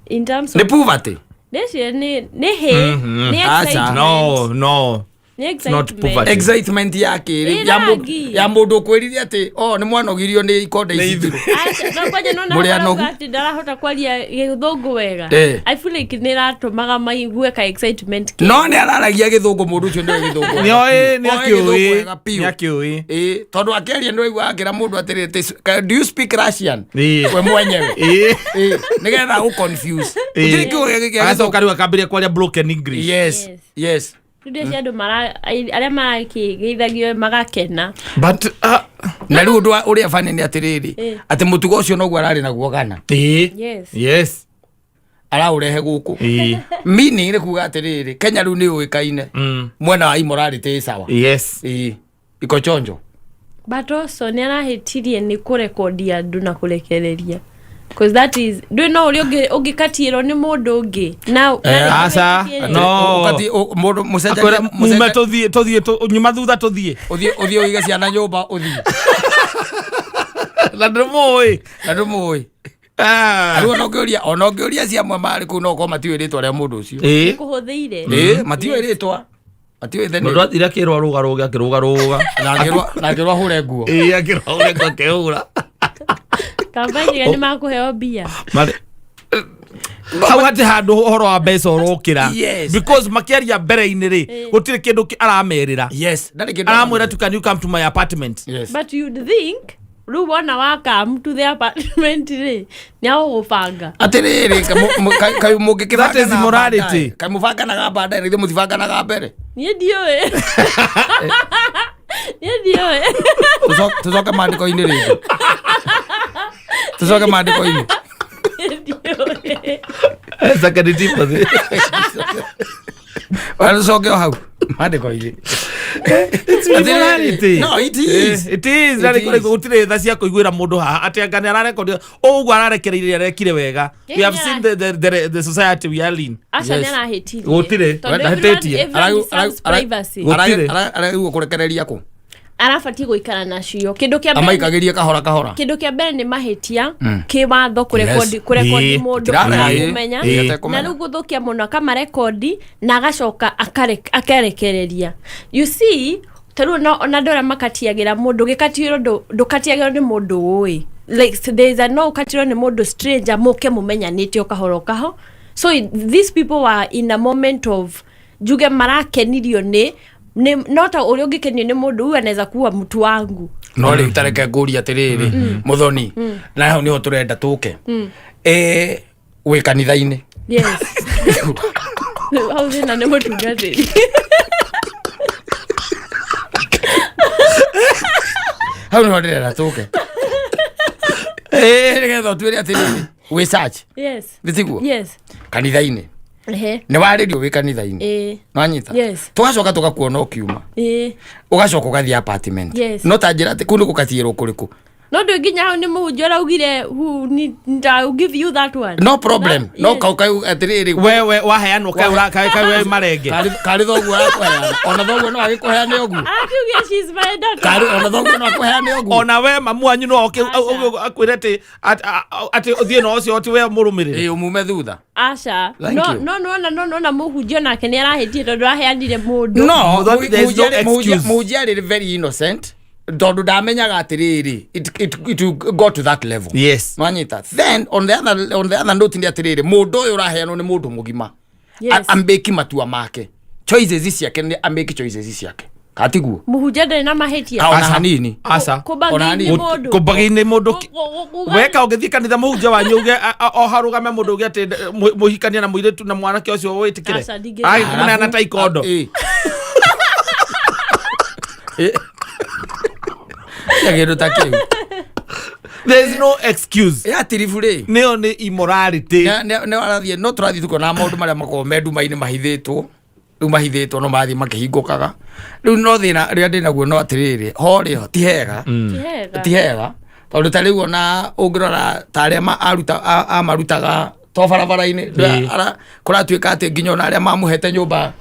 in terms Nĩ of poverty. ndĩciria nĩ hĩ nĩ Aca. excitement. No. Nĩ It's not excitement. poverty. Excitement ya kĩrĩ Ĩ, ya mũndũ rangi. ya mũndũ ũkwĩrire atĩ o nĩ mwanogirio nĩ ikonde ici Nĩ njirũ. Aca, no kwanja nona Mũrĩ arauga anogu. atĩ ndarahota kwaria gĩthũngũ wega. Eh. I feel like nĩ ĩratũmaga maigue ka excitement ke. No nĩ araragia gĩthũngũ, mũndũ ũcio nĩoĩ gĩthũngũ wega Nĩoĩ. biũ. Nĩ Oĩ gĩthũngũ akĩũĩ. wega biũ. Nĩ akĩũĩ. Ĩ, tondũ akĩaria nĩ waigua akĩra mũndũ atĩrĩ atĩ, "Do you speak Russian?" We mwenyewe. Ĩ, nĩgetha ũ confuse. Gũtirĩ kiugo gĩa gĩthũngũ. Agacoka rĩu akambĩrĩria kwaria broken English. Yes. Yes. Yes. Rĩu ndĩreciria andũ arĩa marakĩgeithagio magakena. But Na rĩu ũndũ ũrĩa bani nĩ atĩrĩrĩ, atĩ mũtugo ũcio noguo ararĩ naguo gana Yes. Araũrehe gũkũ. Meaning nĩ kuga atĩrĩrĩ, Kenya rĩu nĩ yũĩkaine mwena wa immorality ĩ sawa. Ĩ, iko chonjo. But also nĩ arahĩtirie nĩ kũrekondi andũ na kũrekereria. 'Cause that is ndũĩ no ũrĩa ũngĩkatiĩrwo nĩ mũndũ ũngĩ. Na na Aca, rĩngĩ no. Ũkati- mũndũ mũcenjanie. Akwĩra mume tũthiĩ nyuma thutha tũthiĩ. Ũthiĩ ũige ciana nyũmba ũthiĩ. Na ndũmũĩ. Na ndũmũĩ. Rĩu ona ũngĩũria ciamwe marĩ kũu no ũkorwo matiũĩ rĩtwa rĩa mũndũ ũcio. Kũhũthĩire. Ĩ, matiũĩ rĩtwa, matiũĩ the Mũndũ name. athire akĩrwo arũgarũge akĩrũgarũga. Na akĩrwo ahũre nguo. Ĩ, akĩrwo ahũre nguo akĩhũra. Kamba njiga nĩ makũheo mbia. Hau hatirĩ handũ ũhoro wa mbeca ũrokĩra. Because makĩaria mbere-inĩ rĩ, gũtirĩ kĩndũ aramerĩra. Yes, ndarĩ kĩndũ. Aramwĩra tu, "Can you come to my apartment?" Yes. But you'd think rĩu wona wa come to the apartment rĩ, nĩ agũgũbanga. Atĩrĩrĩ, kaĩ mũngĩkĩbangana That is immorality. baadaye? Kaĩ mũbanganaga baadaye? Githĩ mũtibanganaga mbere? Niĩ ndiũĩ. Niĩ ndiũĩ. Tũcoke maandĩko-inĩ rĩngĩ, tũcoke maandĩko-inĩ. Niĩ ndiũĩ. Second Timothy. Ona tũcoke o hau maandĩko-inĩ. It's immorality. No, it is. It is. It Na is. gũtirĩ tha cia kũiguĩra mũndũ haha atĩ anga nĩ ararekondi ũguo ararekereirie arekire wega. We have seen the society we are in. Aca, Yes. nĩ arahĩtirie. Gũtirĩ. Tondũ Ndahĩtĩtie. everyone deserves privacy. Gũtirĩ. Aragirwo kũrekereria kũ? Arabatiĩ gũikara nacio. Kĩndũ kĩa mbere Amaikagĩrie kahora kahora. Kĩndũ kĩa mbere nĩ mahĩtia kĩwatho kũrekondi mũndũ Tirarega. atekũmenya. Atekũmenya. Na rĩu gũthũkia mũno akamarekondi na agacoka akarekereria. You see, ta rĩu no ona andũ arĩa makatiagĩra mũndũ gĩkatiĩrwo ndũkatiagĩrwo nĩ mũndũ ũĩ, like there is a no ũkatiĩrwo nĩ mũndũ stranger mũke mũmenyanĩte o kahora o kaho. So these people were in a moment of njuge marakenirio nĩ no ta ũrĩa ũngĩkenio nĩ mũndũ huyu anaweza kuwa mtu wangu. No rĩu tareke ngũrie atĩrĩrĩ, mũthoni, na hau nĩho tũrenda tũke. Wĩ kanitha-inĩ. Yes. Hau thĩna nĩ mũtungatĩri. Hau nĩho ndĩrenda tũke. Nĩgetha ũtuĩre atĩrĩrĩ, wĩ church. Yes. Nĩ tiguo? Yes. Kanitha-inĩ. Ehe. Nĩ warĩrio wĩ kanitha-inĩ. Nĩwanyita? Yes. Tũgacoka tũgakuona ũkiuma. Ũgacoka ũgathiĩ apartment. Yes. No ta njĩra atĩ kũu nĩ gũkatiĩrwo kũrĩkũ? No ndũ nginya hau nĩ mũhunjia ũraugire who need, I'll give you that one. No problem. No, No yes. kau kau atĩrĩrĩ. Wewe waheanwo kaĩ kaĩ we marenge. Karĩ thoguo arakũheana. Ona thoguo no agĩkũheane ũguo. Arakiugia she's my daughter. Karĩ ona thoguo no akũheane ũguo. Ona we mamu wanyu no oke Aca. akwĩre atĩ ũthiĩ na ũcio ti we mũrũmĩrĩre. Ĩĩ, ũmume thutha. Aca. Thank No you. no no no no na mũhunjia nake nĩ arahĩtie tondũ araheanire mũndũ. No, There is no excuse. mũhunjia arĩ very innocent tondũ ndamenyaga atĩrĩrĩ it will go to that level. Yes. Nwanyita. Then on the other note nĩ atĩrĩrĩ, mũndũ ũyũ ũraheanwo nĩ mũndũ mũgima. Yes. Ambĩki matua make, choices ciake, nĩ amĩki choices ciake, katiguo? Mũhunjia ndarĩ na mahĩtia. Ona Aca. hanini. Aca. Kũmbagĩini Ona hanini. mũndũ. Kũmbagĩinĩ mũndũ. Weka ũngĩthiĩ kanitha mũhunjia wanyu uge o harũgame mũndũ uge atĩ mũhikania na mũirĩtu na mwanake ũcio wĩtĩkĩre. Aca, ndingĩthiĩ. Agĩkũneana ta ikondo. Ĩ. Ya kĩndũ ta kĩu. There is no excuse. Ya tiribu rĩ. Nĩyo nĩ immorality. Nĩ warathiĩ no tũrathiĩ tukonaga maũndũ marĩa makoragwo me nduma-inĩ mahithĩtwo, rĩu mahithĩtwo no marathiĩ makĩhingũkaga rĩu. No thĩna rĩrĩa ndĩ naguo no atĩrĩrĩ, ho rĩ ti hega. Ti hega. Ti hega tondũ ta rĩu ona ũngĩrora ta arĩa amarutaga to barabara-inĩ, kũratuĩka atĩ nginya ona arĩa mamũhete nyũmba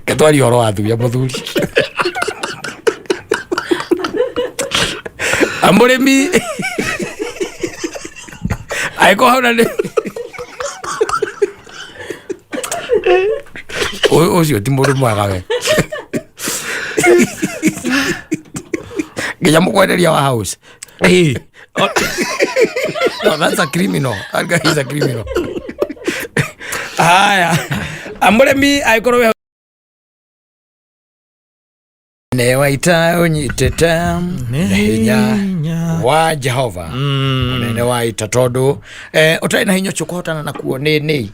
ketwaria ũhoro wa thuya mũthuri amũrĩmi angĩkorwo hau na nĩ ũcio ti mũndũ mwega we, nginya mũkwenderia wa house. No, that's a criminal. That guy is a criminal. Haya, amũrĩmi angĩkorwo wĩ nĩ waita ũnyitĩte nĩ hinya wa Jehova, mũnene wa ita, tondũ ũtarĩ na hinya ũcio kũhotana nakuo nĩ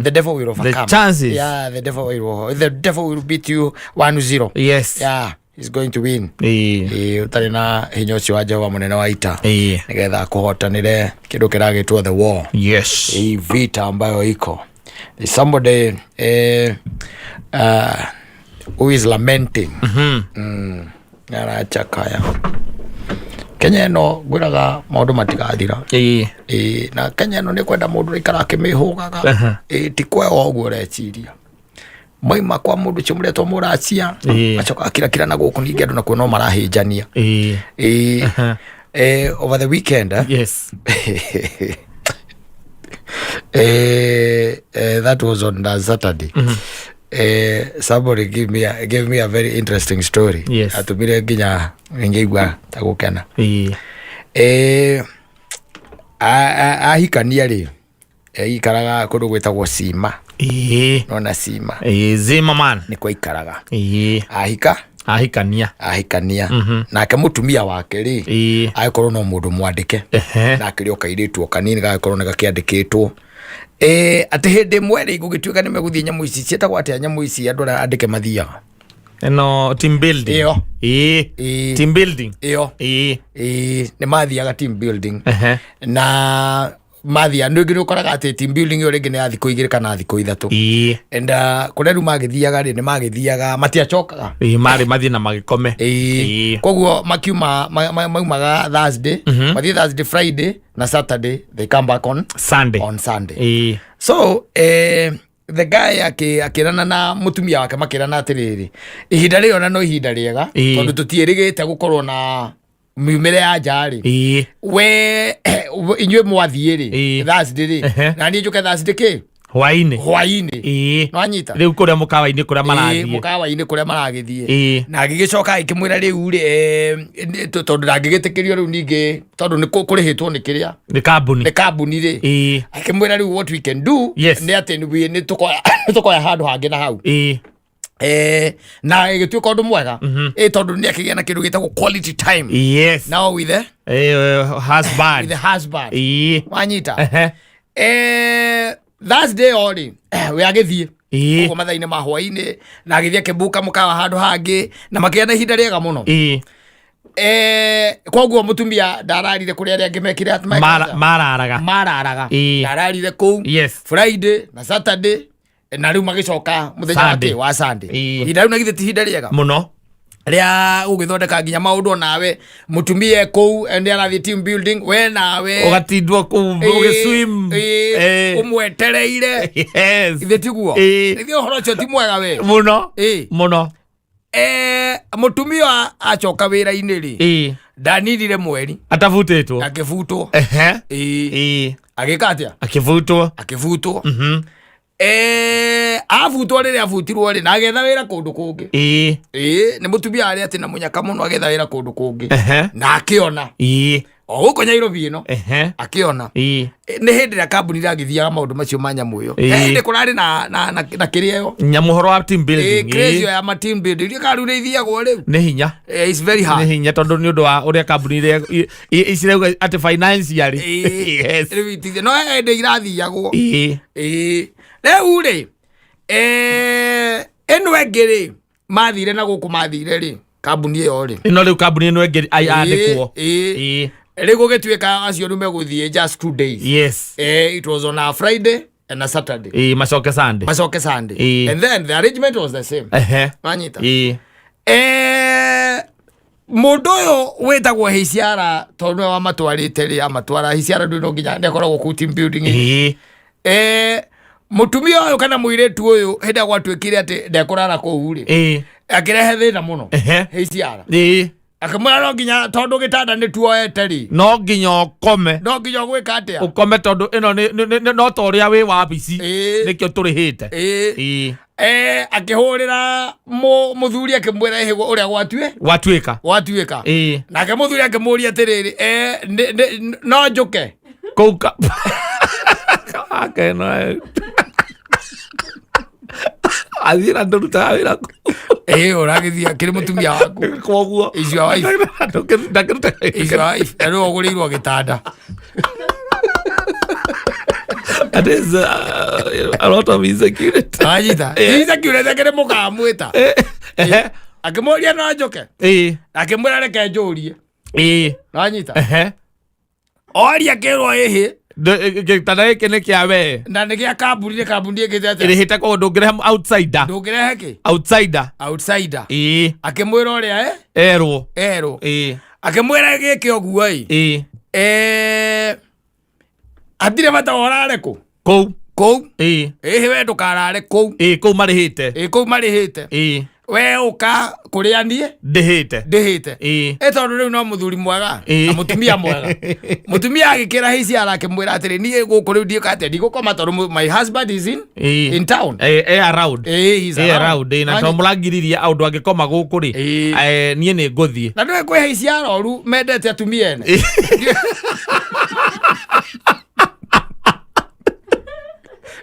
the devil will overcome. Chances. Yeah, the devil will beat you 1-0. Yeah, he's going to win. Ũtarĩ na hinya ũcio wa Jehova mũnene wa ita, nĩgetha kũhotanĩre kĩndũ kĩragĩtwo the war, hii vita ambayo iko. There's somebody who is lamenting, arachakaya Kenya ĩno. Ngwĩraga maũndũ matigathira. Na Kenya ĩno nĩ kwenda mũndũ ũraikara akĩmĩhũgaga. Ti kwega ũguo ũreciria moima kwa mũndũ ũcio mũretwo mũracia, acoka akirakira na gũkũ ningĩ andũ nakuo no marahĩnjania. Over the weekend, that was on the Saturday. Somebody gave me a very interesting story. Atumire nginya ngĩigua ta gũkena. Ahikania rĩ, ikaraga kũndũ gwĩtagwo Cima. Nona Cima? Zimmerman. Nĩkuo aikaraga. Ahika Ahikania. Ahikania nake mũtumia wake rĩ, agĩkorwo no mũndũ mwandĩke, na akĩrĩ o kairĩtu o kanini gagĩkorwo nĩ gakĩandĩkĩtwo. Atĩ hĩndĩ ĩmwe rĩ, gũgĩtuĩka nĩ megũthiĩ nyamũ ici ciĩtagwo atĩa, nyamũ ici andũ arĩa andĩke mathiaga? Ĩno team building. Ĩyo. Team building. Ĩyo. Nĩ mathiaga team building. Na mathia nĩ nĩ ũkoraga atĩ team building ĩyo rĩngĩ nĩ ya thikũ 2 kana thikũ 3. And kũrĩa rĩu magĩthiaga rĩ, nĩ magĩthiaga matiacokaga. Marĩ mathiĩ na magĩkome. Koguo makiuma maumaga Thursday, mathiĩ Thursday, Friday na Saturday, they come back on Sunday. On Sunday. So the guy akĩrana na mũtumia wake, makĩrana atĩrĩrĩ, ihinda rĩrĩ ona no ihinda rĩega, tondũ tũtiĩrĩgĩte gũkorwo na miumĩre ya nja rĩ, we inyuĩ mwathiĩ rĩ, Thursday rĩ, na niĩ njũke Thursday kĩ Hwainĩ. Hwainĩ. Nwanyita? Rĩu kũrĩa mũkawa-inĩ kũrĩa marathiĩ. Mũkawa-inĩ kũrĩa maragĩthiĩ. Na agĩgĩcoka agĩkĩmwĩra rĩu rĩ, tondũ ndangĩgĩtĩkĩrio rĩu ningĩ, tondũ nĩ kũrĩhĩtwo nĩ kĩrĩa, nĩ kambuni, nĩ kambuni rĩ, akĩmwĩra rĩu what we can do nĩ atĩ nĩ tũkoya handũ hangĩ na hau. Na ĩgĩtuĩka ũndũ mwega, tondũ nĩ akĩgĩa na kĩndũ gĩtagwo quality time now with the, Husband. With the husband. Wanyita? Thursday o rĩ, we agĩthiĩ ũguo mathaa-inĩ ma hwaĩ-inĩ, na agĩthiĩ akĩbuka mũkawa handũ hangĩ, na makĩgĩa na ihinda rĩega mũno. Koguo mũtumia ndararire kũrĩa arĩa angĩ mekire atĩ mekire atĩa? Mararaga. Mararaga. Ndararire kũu. Friday na Saturday, na rĩu magĩcoka mũthenya wa Sunday. kĩ? Wa Sunday. Ihinda rĩu na githĩ ti ihinda rĩega Mũno. Rĩa gũgĩthondeka nginya maũndũ, onawe mũtumia e kũu, nĩ arathiĩ team building, we nawe Ũgatindwo kũu ũgĩswim. Ũmwetereire. Ithe tiguo? Ithe ũhoro ũcio ti mwega we? Mũno. Mũno. Mũtumia acoka wĩra-inĩ rĩ, ndaninire mweri Atabutĩtwo. Akĩbutwo. Agĩka atĩa? Akĩbutwo. Akĩbutwo. Abutwo, rĩrĩa abutirwo rĩ, na agetha wĩra kũndũ kũngĩ. Nĩ mũtumia arĩa atĩ na mũnyaka mũno, agetha wĩra kũndũ kũngĩ na akĩona o gũkũ Nyairobi ĩno. Akĩona. Nĩ hĩndĩ ĩrĩa kambuni ĩragĩthiaga maũndũ macio ma nyamũ ĩyo. Hĩndĩ kũrarĩ na kĩrĩa ĩyo. Nyamũ ũhoro wa team building. Craze ĩyo ya ma team building, ndiũĩ kana rĩu nĩ ithiagwo rĩu. Nĩ hinya. It's very Nĩ hard. hinya, tondũ nĩ ũndũ wa ũrĩa kambuni iria cirauga atĩ financially. Rĩu no hĩndĩ irathiagwo. Rĩu rĩ, ĩno ĩngĩ rĩ, mathire na gũkũ mathire rĩ, kambuni ĩyo rĩ, Ĩno rĩu kambuni ĩno ĩngĩ yandĩkwo. Rĩu gũgĩtuĩka acio rĩu megũthiĩ just 2 days. It was on a Friday and a Saturday. Macoke Sunday. Macoke Sunday. And then the arrangement was the same. Wanyita? Mũndũ ũyũ wĩtagwo Hiciara, tondũ nĩwe wamatwarĩte rĩ, amatwara Hiciara ndũ no nginya nĩ akoragwo kũu team building. Mũtumia ũyũ kana mũirĩtu ũyũ, hĩndĩ ĩrĩa gwatuĩkire atĩ ndekũrara kũu rĩ, akĩrehe thĩna mũno. Hiciara akĩmwĩra no nginya, tondũ gĩtanda nĩ tuoete rĩ, No nginya ũkome. No nginya ũgwĩka atĩa? Ũkome, tondũ ĩno no ta ũrĩa wĩ wabici. Nĩkĩo tũrĩhĩte. Akĩhũrĩra mũthuri akĩmwĩra ĩhĩ ũrĩa gwatue Gwatuĩka. Gwatuĩka. Nake mũthuri akĩmũria atĩrĩrĩ, no njũke Kũu ka akeno athiĩ na ndũrutaga wĩra kũu. Ĩ, ũragĩthiĩ akĩrĩ mũtumia waku. Koguo Is your wife. Ndakĩruta. Is your wife. Na rĩu ũgũrĩirwo gĩtanda. That is a lot of insecurity. Wanyita? Insecurity akĩrĩ mũkamwĩta. Akĩmũria no njũke, akĩmwĩra reke njũrie. Wanyita? Oria, akĩrwo ĩhĩ. Gĩtanda gĩkĩ nĩ kĩa we. Na nĩ gĩa kambuni, nĩ kambuni ĩkĩte atĩa? Ĩrĩhĩte, koguo ndũngĩrehe outsider. Ndũngĩrehe kĩ? Outsider. Outsider. Akĩmwĩra ũrĩa Erwo. Erwo. Akĩmwĩra gĩke ũguo ĩ, hatirĩ bata wa ũrare kũ Kũu. Kũu. Ĩhĩ, we ndũkarare kũu. Kũu marĩhĩte. Ĩ, kũu marĩhĩte. We ũka kũrĩa niĩ Ndĩhĩte. Ndĩhĩte. Ĩ, tondũ rĩu no mũthuri mwega na mũtumia mwega, mũtumia agĩkĩra hiciara akĩmwĩra atĩrĩ, niĩ gũkũ rĩu ndiĩka atĩa, ndigũkoma tondũ my husband is in town. Around. He's around na Wanyita? to mũrangiririe andũ angĩkoma gũkũ rĩ, niĩ nĩ ngũthiĩ. Na ndũĩ kwĩ hiciara oru mendete atumia ene.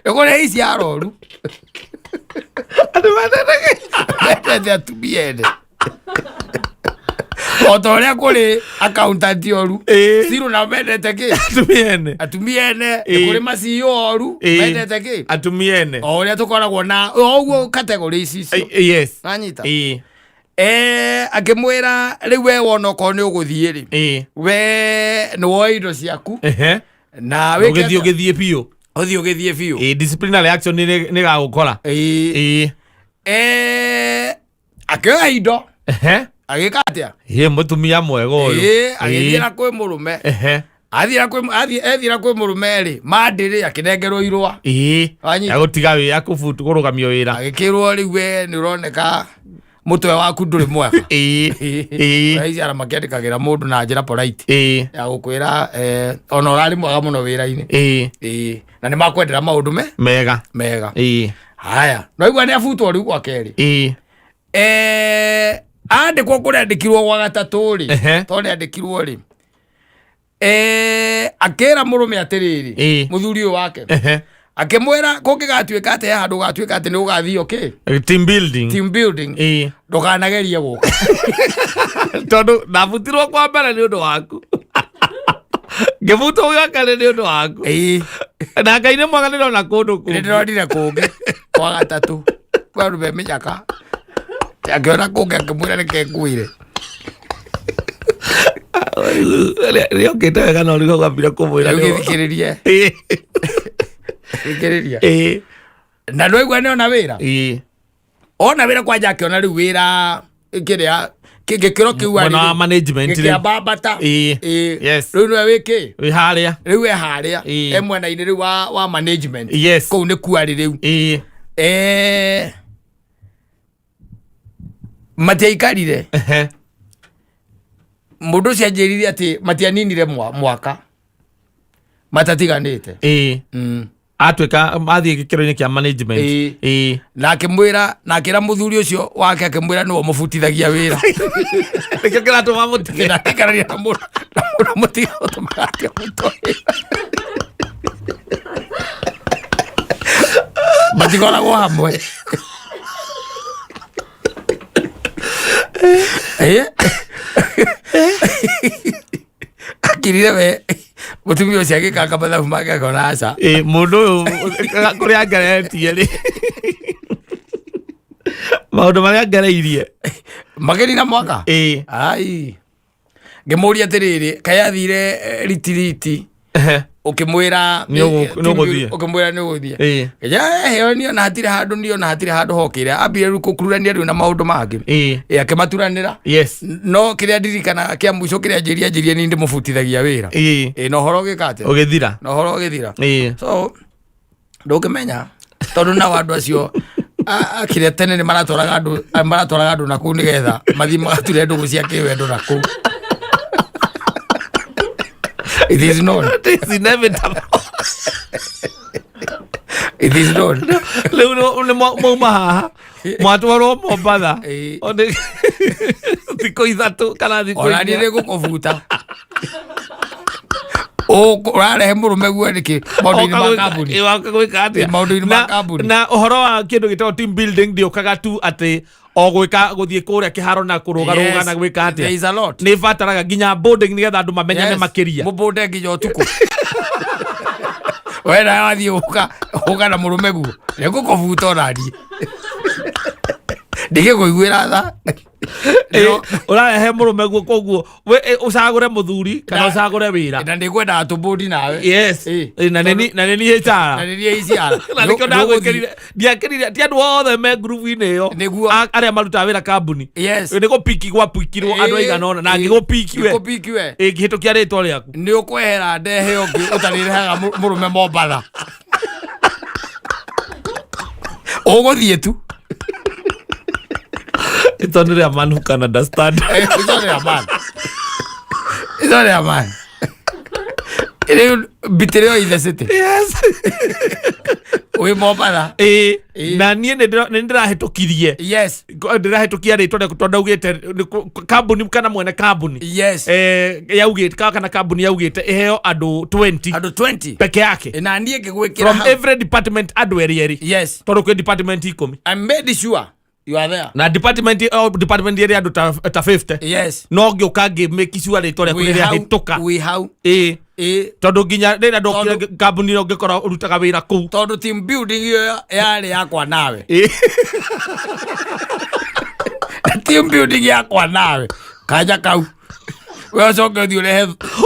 Nĩ kũrĩ hiciara oru Andũ mendete mendete atumia ene, o ta ũrĩa kũrĩ accountant oru cirũ nao mendete kĩ? Atumia ene. Atumia ene. Nĩ kũrĩ ma CEO oru mendete kĩ? Atumia ene. O ũrĩa tũkoragwo na o ũguo category ici icio. Wanyita? Akĩmwĩra rĩu we wona okorwo nĩ ũgũthiĩ rĩ, we nĩ woe indo ciaku na wĩke Ũgĩthiĩ atĩa? Ũgĩthiĩ biũ. Ũthiĩ ũgĩthiĩ biũ. Disciplinary action nĩ gagũkora. Akĩoya indo, agĩka atĩa? Ĩ, mũtumia mwega ũyũ. Agĩthiĩ na kwĩ mũrũme. Athiĩ ethiĩ na kwĩ mũrũme rĩ, mandĩ rĩ, akĩnengerwo irũa. Wanyita? Agũtiga wĩ akũbutu kũrũgamio wĩra. Agĩkĩrwo rĩu we nĩ ũroneka mũtwe waku ndũrĩ mwega. Aici ara makĩandĩkagĩra mũndũ na njĩra polite ya gũkwĩra, ona ũrarĩ mwega mũno wĩra-inĩ. Na nĩ makwendera maũndũ me Mega. Mega. Haya, no igua nĩ abutwo rĩu gwa kerĩ. Andĩkwo kũrĩa andĩkirwo gwa gatatũ rĩ, tondũ nĩ andĩkirwo rĩ, akĩra mũrũme atĩrĩrĩ, mũthuri ũyũ wake, Akĩmwĩra kũngĩgatuĩka atĩ he handũ gatuĩka atĩ nĩ ũgathiĩ kĩ Team building. Team building. Ĩĩ. Ndũkanagerie gũka. Tondũ ndabutirwo kwa mbere nĩ ũndũ waku, ngĩbutwo gwa kerĩ nĩ ũndũ waku. Na Ngai nĩ mwega, ndĩrona kũndũ Nĩ kũngĩ. Ndĩronire kũngĩ kwa gatatũ kwa andũ me mĩnyaka, akĩona kũngĩ, akĩmwĩra reke ngwĩre. Rĩokĩte wega no rĩu wambire kũmwĩra. Rĩu gĩthikĩrĩrie. Thikĩrĩria. Na ndwaigua nĩ ona wĩra. Ona wĩra kwanja, akĩona rĩu wĩra kĩrĩa gĩkĩro kĩu. Mwena wa management rĩu. Gĩkĩambambata. Rĩu nĩwe wĩkĩ? Wĩ harĩa. Rĩu e harĩa. E mwena-inĩ rĩu wa management. Kũu nĩ kuarĩ rĩu. Matiaikarire. Mũndũ ũcio anjĩrire atĩ matianinire mwaka matatiganĩte. Atuĩka athiĩ gĩkĩro-inĩ kĩa management. Na akĩmwĩra, na akĩra mũthuri ũcio wake, akĩmwĩra nĩwe ũmũbutithagia wĩra. Nĩkĩo kĩratũma mũtige. Na akĩkarania na mũndũ, na mũndũ mũtiga ũtũmaga atĩ mũtwe wĩra. Matikoragwo hamwe. Akirire we mũtumia ũcio agĩkanga mathabu make, akona aca. Mũndũ ũyũ kũrĩa angeretie rĩ, maũndũ marĩa angereirie. Makĩrina mwaka. Ai, ngĩmũria atĩrĩrĩ, kaĩ athire ritiriti ũkĩmwĩra Nĩ ũgũthiĩ. Ũkĩmwĩra nĩ ũgũthiĩ. Heo niona hatirĩ handũ, niona hatirĩ handũ hokĩre, ambire rĩu kũkururania rĩu na maũndũ mangĩ. Akĩmaturanĩra. No kĩrĩa ndirikanaga kĩa mũico kĩrĩa njĩria njĩrie ni ndĩmũbutithagia wĩra. Na ũhoro ũgĩka atĩa? Ũgĩthira. Na ũhoro ũgĩthira. So ndũngĩmenya, tondũ nao andũ acio kĩrĩa tene nĩ maratwaraga andũ, maratwaraga andũ nakũu nĩgetha mathiĩ magature ndũgũ cia kĩwendo nakũu. It is known. It is inevitable. It is known. Rĩu nĩ mwauma haha mwatwarwo Mombatha. Thikũ 3 kana thikũ Ona niĩ 4. nĩ ngũkũbuta. Ũrarehe mũrũme guo nĩkĩ maũndũ-inĩ ma kambuni? Waka gwĩka atĩa? Maũndũ-inĩ ma kambuni. Na ũhoro wa kĩndũ gĩtagwo team building ndĩũkaga tu atĩ o gwĩka gũthiĩ kũrĩa kĩharo na kũrũgarũga na gwĩka There atĩa. is a lot. Nĩ ĩbataraga nginya bonding nĩgetha andũ mamenyane makĩria. Mũbũnde nginya ũtukũ. We nawe wathiĩ ũka ũka na mũrũme guo, nĩ ngũkũbuta ona niĩ ndigĩkũiguĩra tha. Ũrarehe mũrũme guo, koguo we ũcagũre mũthuri kana ũcagũre wĩra. Na nĩ ngwendaga tũbũndi nawe. Na nĩ niĩ Na HR. nĩ niĩ ICR. Na nĩkĩo ndagwĩkĩrire, ndiakĩrire ti andũ othe me ngurubu-inĩ ĩyo. Nĩguo. Arĩa marutaga wĩra kambuni. Nĩ gũpiki gwapikirwo andũ aigana ũna na ngĩgũpiki we. Ngĩkũpiki we. Ngĩhĩtũkia rĩtwa rĩaku. Nĩ ũkwehera ndehe ũngĩ ũtarĩrehaga mũrũme Mombatha, ũgũthiĩ tu. It's only a man who can understand. It's only a man. It's only a man. Rĩu mbitĩrĩo in the city. Wĩ Mombatha. Na niĩ nĩ ndĩrahĩtũkirie. Ndĩrahĩtũkia rĩtwa rĩaku tondũ ndaugĩte nĩ kambuni kana mwene kambuni yaugĩte kana kambuni yaugĩte ĩheo andũ 20 Andũ 20 peke yake. Na niĩ ngĩgwĩkĩra From hau. every department andũ erĩ erĩ. Tondũ kwĩ department 10. I made sure you are there. Na department, o department ĩrĩ andũ ta 50. No ngĩũka ngĩ make sure rĩtwa rĩaku Wĩ nĩ hau, rĩahĩtũka. wĩ hau. Tondũ nginya rĩrĩa ndokire kambuni ĩyo ngĩkora ũrutaga wĩra kũu. Tondũ team building ĩyo yarĩ yakwa nawe. Team building yakwa nawe kanya kau, we ũcoke ũthiĩ ũrehe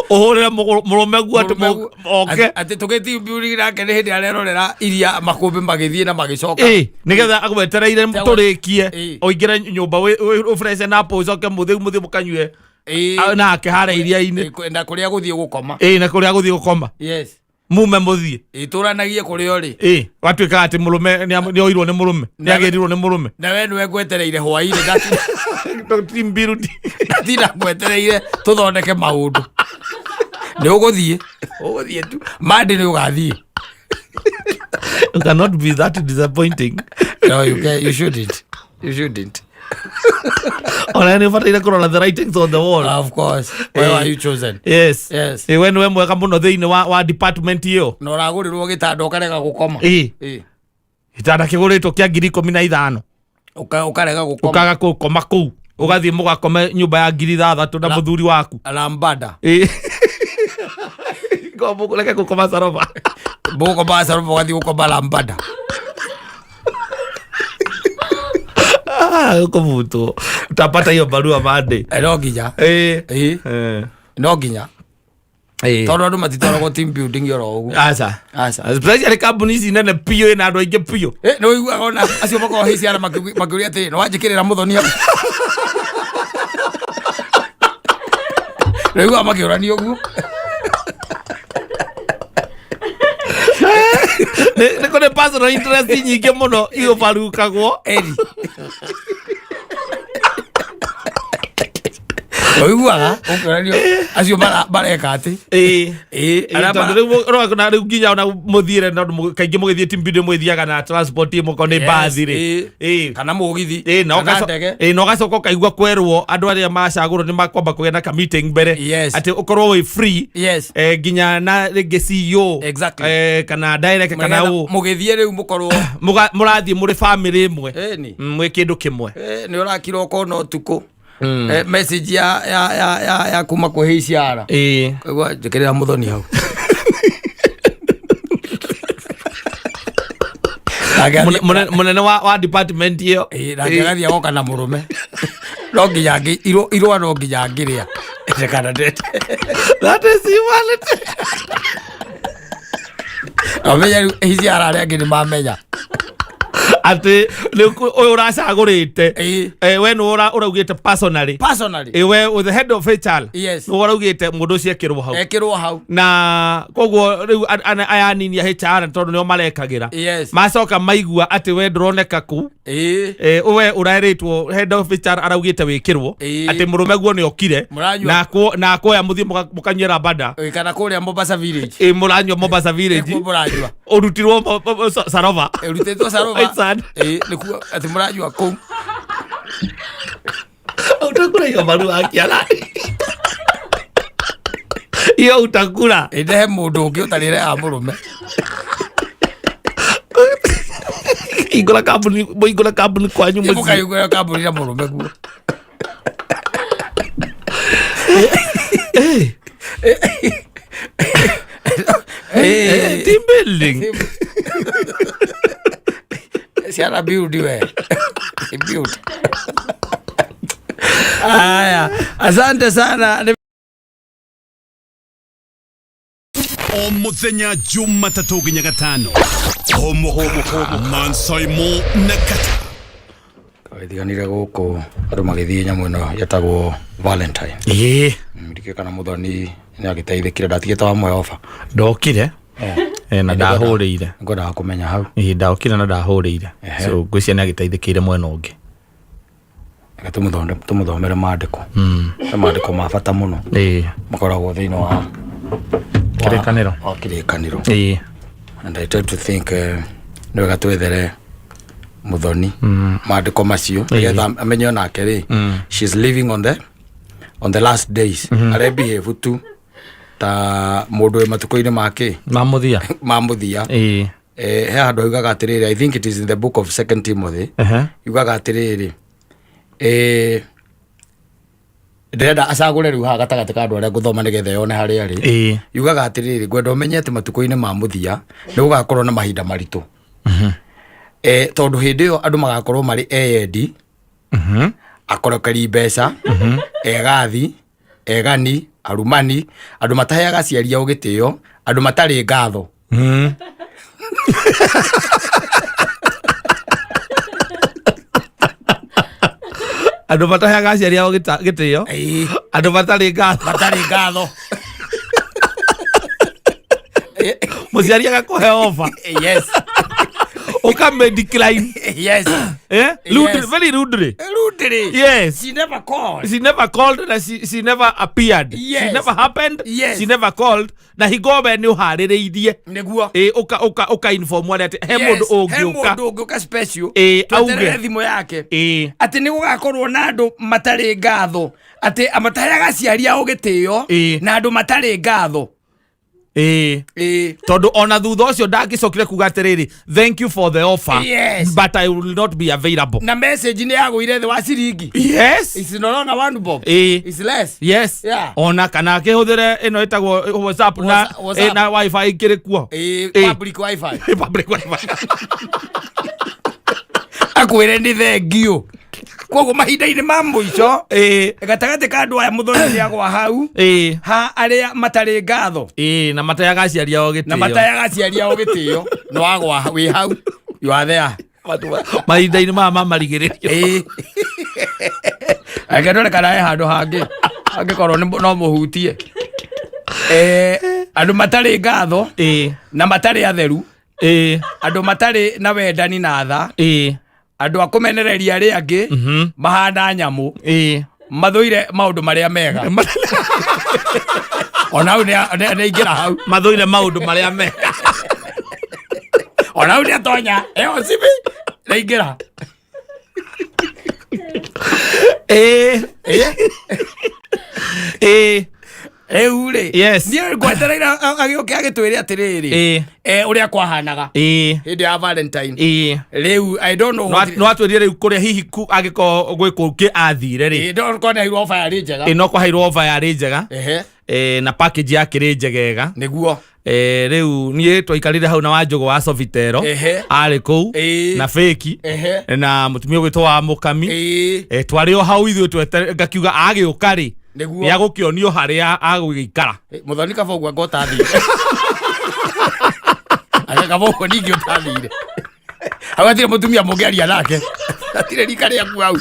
ũhũrĩre mũrũme guo atĩ oke. Atĩ tũgĩ team building nake nĩ hĩndĩ arerorera iria makũmbĩ magĩthiĩ na magĩcoka. Nĩgetha agwetereire tũrĩkie, ũingĩre nyũmba ũfreshen up, ũcoke mũthiĩ mũkanyue nake harĩa iria-inĩ. Na kũrĩa gũthiĩ gũkoma. Na kũrĩa gũthiĩ gũkoma. Mume mũthiĩ. Ĩtũranagie kũrĩa ũrĩ. Gwatuĩkaga atĩ mũrũme nĩ oirwo nĩ mũrũme, nĩ agĩrirwo nĩ mũrũme. Na we nĩwe ngwetereire hwainĩ. Team building. Ndatinda ngwetereire tũthondeke maũndũ, nĩ ũgũthiĩ, ũgũthiĩ tu mandi, nĩ ũgathiĩ. You cannot be that disappointing. No, you can, you shouldn't, you shouldn't. Ona nĩ ũbataire kũrora the writings on the wall. Of course, why were you chosen? Yes. Yes. Ĩ, we nĩwe mwega mũno thĩinĩ wa department ĩyo. Na ũragũrĩrwo gĩtanda ũkarega gũkoma. Ĩ. Ĩ. Gĩtanda kĩgũrĩtwo kĩa 15,000. Ũkarega gũkoma. Ũkaga gũkoma kũu, ũgathiĩ mũgakome nyũmba ya 6,000 na mũthuri waku. Lambada. Ĩ. Reke gũkoma Sarova. Mũgũkoma Sarova, ũgathiĩ gũkoma Lambada. Ah, ũkũbutwo, utapata hiyo barua Monday. Eh, no nginya. Ĩ. Ĩ. Eh. No nginya. Ĩ. Tondũ andũ matitwaragwo team building oro ũguo. Aca. Aca. Especially kambuni ici nene biũ ĩna andũ aingĩ biũ. Eh, nĩ ũiguaga ona acio makoragwo hĩciara makĩũria atĩrĩ, nĩ wanjĩkĩrĩra mũthoni hau? Nĩ ũiguaga makĩũrania ũguo. Nĩ kũrĩ personal interest nyingĩ mũno igũbarukagwo. Eri. Ũiguaga ũkĩũranio acio mareka atĩ. Ĩ. Ĩ, Ĩ, arĩa tondũ rĩu ũrona rĩu nginya ona mũthiĩre na kaingĩ mũgĩthiĩ team building mũgĩthiaga na transport ĩmwe okorwo nĩ Yes, mbathi rĩ. ĩ. Ĩ. Kana mũgithi. Ĩ, na kana ndege. Ĩ, na ũgacoka ũkaigua kwerwo andũ arĩa macagũrwo nĩ makwamba kũgĩa na ka meeting mbere. Yes. Atĩ ũkorwo wĩ free. Yes. Nginya na rĩngĩ CEO. Exactly. Kana director kana Nĩgetha ũ. mũgĩthiĩ rĩu mũkorwo Mũrathiĩ mũrĩ family ĩmwe. Ĩni. Mwĩ kĩndũ kĩmwe. Nĩ ũrakira ũkona ũtukũ. Message ya kuma kwĩ HR. Ĩ. Kaigua njĩkĩrĩra mũthoni hau. Nake Mũnene wa department ĩyo. Ĩ, nake agathiĩ agoka na mũrũme. No nginya irũa no nginya ngĩrĩa. Kana ndete. That is humanity. Amenya rĩu HR arĩa angĩ nĩ mamenya. Atĩ rĩu ũyũ ũracagũrĩte. Ĩ. We nĩwe ũraugĩte personally. Personally. Ĩ, we with the head of HR. Yes. Nĩwe ũraugĩte mũndũ ũcio ekĩrwo hau. Ekĩrwo hau. Na koguo rĩu aya anini a HR tondũ nĩo marekagĩra. Yes. Macoka maigua atĩ we ndũroneka kũu. Ĩ. We ũrerĩtwo head of HR araugĩte wĩkĩrwo. Ĩ. Atĩ mũrũme guo nĩ okire. Mũranyua. Na akuoya mũthiĩ mũkanyuĩra bada. Ĩ, kana kũrĩa Mombasa Village. Ĩ, mũranyua Mombasa Village. Nĩkuo mũranyua. Ũrutirwo Sarova. Ĩrutĩtwo Sarova. It's sad. Ĩ, nĩkuo atĩ mũranyua kũu. Utakula hiyo barua akiala. Hiyo utakula. Ĩ, ndehe mũndũ ũngĩ ũtarĩrehaga mũrũme. Ingũra kambuni, mũingũre kambuni kwanyu Ĩ, mũciĩ. mũkaihingũra kambuni na mũrũme guo. Team building. Ciana build we. Build. Haya, asante sana. O muthenya Jumatatũ nginya Gatano, Homo Mansaimo na Kata. Twagĩtiganire gũkũ andũ magĩthiĩ nyamũ ĩno yetagwo Valentine. Ĩĩ. Ndikĩũĩ kana mũthoni nĩ agĩteithĩkire, ndatigĩte wamwe oba. Ndokire. Na ndahũrĩire. Ngwendaga kũmenya hau. Ĩĩ, ndokire na ndahũrĩire. So ngwĩciria nĩ agĩteithĩkĩire mwena ũngĩ. Reke tũmũthomere maandĩko. Nĩ maandĩko ma bata mũno. Ĩĩ. Makoragwo thĩinĩ wa Kĩrĩkanĩro. Wa kĩrĩkanĩro. Ĩĩ. And I try to think, nĩ wega twethere mũthoni maandĩko macio nĩgetha amenye onake rĩ, she's living on the last days. Are behave tu ta mũndũ wĩ matukũ-inĩ make Ma mũthia. Ma mũthia. Ĩĩ. He handũ yugaga atĩrĩrĩ, I think it is in the book of Second Timothy. Yugaga atĩrĩrĩ, ndĩrenda acagũre rĩu haha gatagatĩ ka andũ arĩa ngũthoma nĩgetha yone harĩa arĩ. Yugaga atĩrĩrĩ, ngwenda ũmenye atĩ matukũ-inĩ ma mũthia nĩ gũgakorwo na mahinda maritũ. Tondũ hĩndĩ ĩyo andũ magakorwo marĩ eyendi, akorokeri mbeca, egathi, egani, arumani, andũ mataheaga aciari ao gĩtĩo, andũ matarĩ ngatho. Andũ mataheaga aciari ao gĩtĩo. Ĩĩ. Andũ matarĩ ngatho. Matarĩ ngatho. Mũciari agakũhe ofa. Yes. Ũkame decline. Yes. Eh? Rudely, Yes. very rudely. Rudely. Yes. She never called. She never called na she never appeared. Yes. She never happened. Yes. She never called. Na hingo we nĩ ũharĩrĩirie. Nĩguo. Ĩ ũka ũka ũka inform arĩa atĩ he mũndũ He ũngĩũka. mũndũ ũngĩũka special. Ĩ, Tweterere auge. thimũ yake. Ĩ. Atĩ nĩ gũgakorwo na andũ matarĩ ngatho. Atĩ mataheaga aciari ao gĩtĩo. Ĩ. Na andũ matarĩ ngatho. Ĩ. Ĩ. Tondũ ona thutha ũcio ndangĩcokire kuga atĩrĩrĩ, thank you for the offer. Yes. But I will not be available. Na message nĩ yagũire thĩ wa ciringi. Yes. It's no longer one bob. Ĩ. It's less. Yes. Yeah. Ona kana akĩhũthĩre ĩno ĩtagwo WhatsApp na WhatsApp. ĩ, na wifi ikĩrĩ kuo. Ĩ, Ĩ. public wifi. Public wifi. Akwĩre nĩ thengiũ. Koguo mahinda-inĩ ma mũico Ĩ. gatagatĩ ka andũ aya mũthoni nĩ agwa hau Ĩ. ha arĩa matarĩ ngatho. Ĩ, na mateaga aciari ao gĩtĩo. Na matayaga aciari ao gĩtĩo. Nĩ wagwa wĩ hau. You are there. Mahinda-inĩ maya ma marigĩrĩrio. Ĩ. Reke ndore kana he handũ hangĩ angĩkorwo no mũhutie. Eh, andũ matarĩ ngatho Ĩ. na matarĩ atheru. Ĩ. Andũ matarĩ na wendani na tha. Ĩ. Andũ a kũmenereria arĩa angĩ mahana nyamũ. Ĩ. Mathũire maũndũ marĩa mega. Ona hau nĩ aingĩra hau. Mathũire maũndũ marĩa mega. Ona hau nĩ atonya. Ĩyo cibi nĩ aingĩra. Ĩ. Ĩ. Rĩu rĩ. Yes. Niĩ ngwetereire agĩũke agĩtwĩre atĩrĩrĩ. Ĩ. Ũrĩa kwahanaga. Ĩ. Hĩndĩ ya Valentine. Ĩ. Rĩu I don't know. No atwĩrire rĩu kũrĩa hihi angĩkorwo gwĩ kũngĩ athire rĩ. Ĩ, no korwo nĩ offer yarĩ njega. Ĩ, no kwaheirwo offer yarĩ njega. Ehe. Ĩ, na package yakĩrĩ njegega. Nĩguo. Rĩu niĩ twaikarire hau na Wanjũgũ wa Sofitero. Ehe. Arĩ kũu. Ĩ. Na Feki. Ehe. Na mũtumia ũgwĩtwo wa Mũkami. Ĩ. Twarĩ o hau ithuĩ twetere ngakiuga agĩũka rĩ. Nĩguo. Nĩ agũkĩonio harĩa agũgĩikara. Mũthoni kaba ũguo anga ũtathire. Anga kaba ũguo ningĩ ũtathire. Hau hatirĩ mũtumia mũngĩaria nake. Hatirĩ rika rĩaku hau.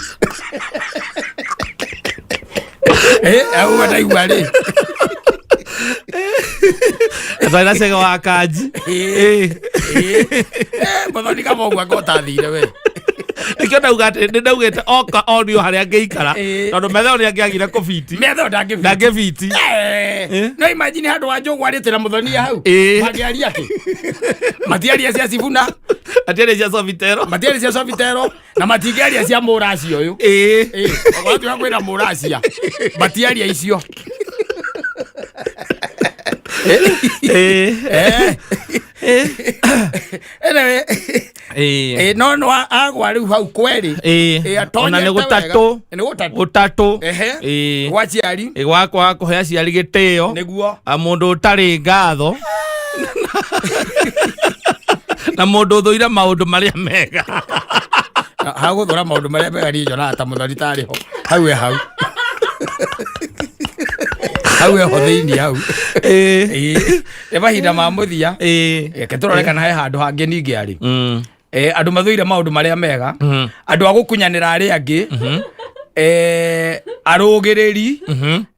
Hau ũguo ndaigua rĩ. Twarĩ na Cege wa Kanji. Mũthoni kaba ũguo anga ũtathire we. Nĩkĩo ndauga atĩ nĩ ndaugĩte oka onio harĩa angĩikara. Ĩ. Tondũ metha ĩyo nĩ angĩagire kũbiti. Metha ĩyo ndangĩbiti. Ndangĩbiti. No imagine handũ wa Njũgũ arĩte na Mũthoni hau. Ĩ. Mangĩaria kĩ? Matiaria cia Sifuna. Matiaria cia Sofitero. Matiaria cia Sofitero na matingĩaria cia Mũracia ũyũ. Ĩ. Ĩ, okorwo tiga kwĩna Mũracia. Matiaria icio. Ĩ. Anyway, Ĩ. no no agwa rĩu hau kweri. Ĩ. Ĩ, atonyete Ona nĩ gũtatũ. wega. Nĩ gũtatũ. Gũtatũ. Ehe. Ĩ. Gwa aciari. Ĩ, gwakwa kũhe aciari gĩtĩo. Nĩguo. Mũndũ ũtarĩ ngatho. Na mũndũ ũthũire maũndũ marĩa mega. Hagũthũra maũndũ marĩa mega niĩ nyonaga ta Mũthoni tarĩ ho. Hau e hau. Hau eho thĩinĩ hau. Ĩ. Ĩ. Nĩ mahinda ma mũthia. Ĩ. Reke tũrore kana he handũ hangĩ ningĩ arĩ. Andũ mathũire maũndũ marĩa mega. Andũ a gũkunyanĩra arĩa angĩ. Arũgĩrĩri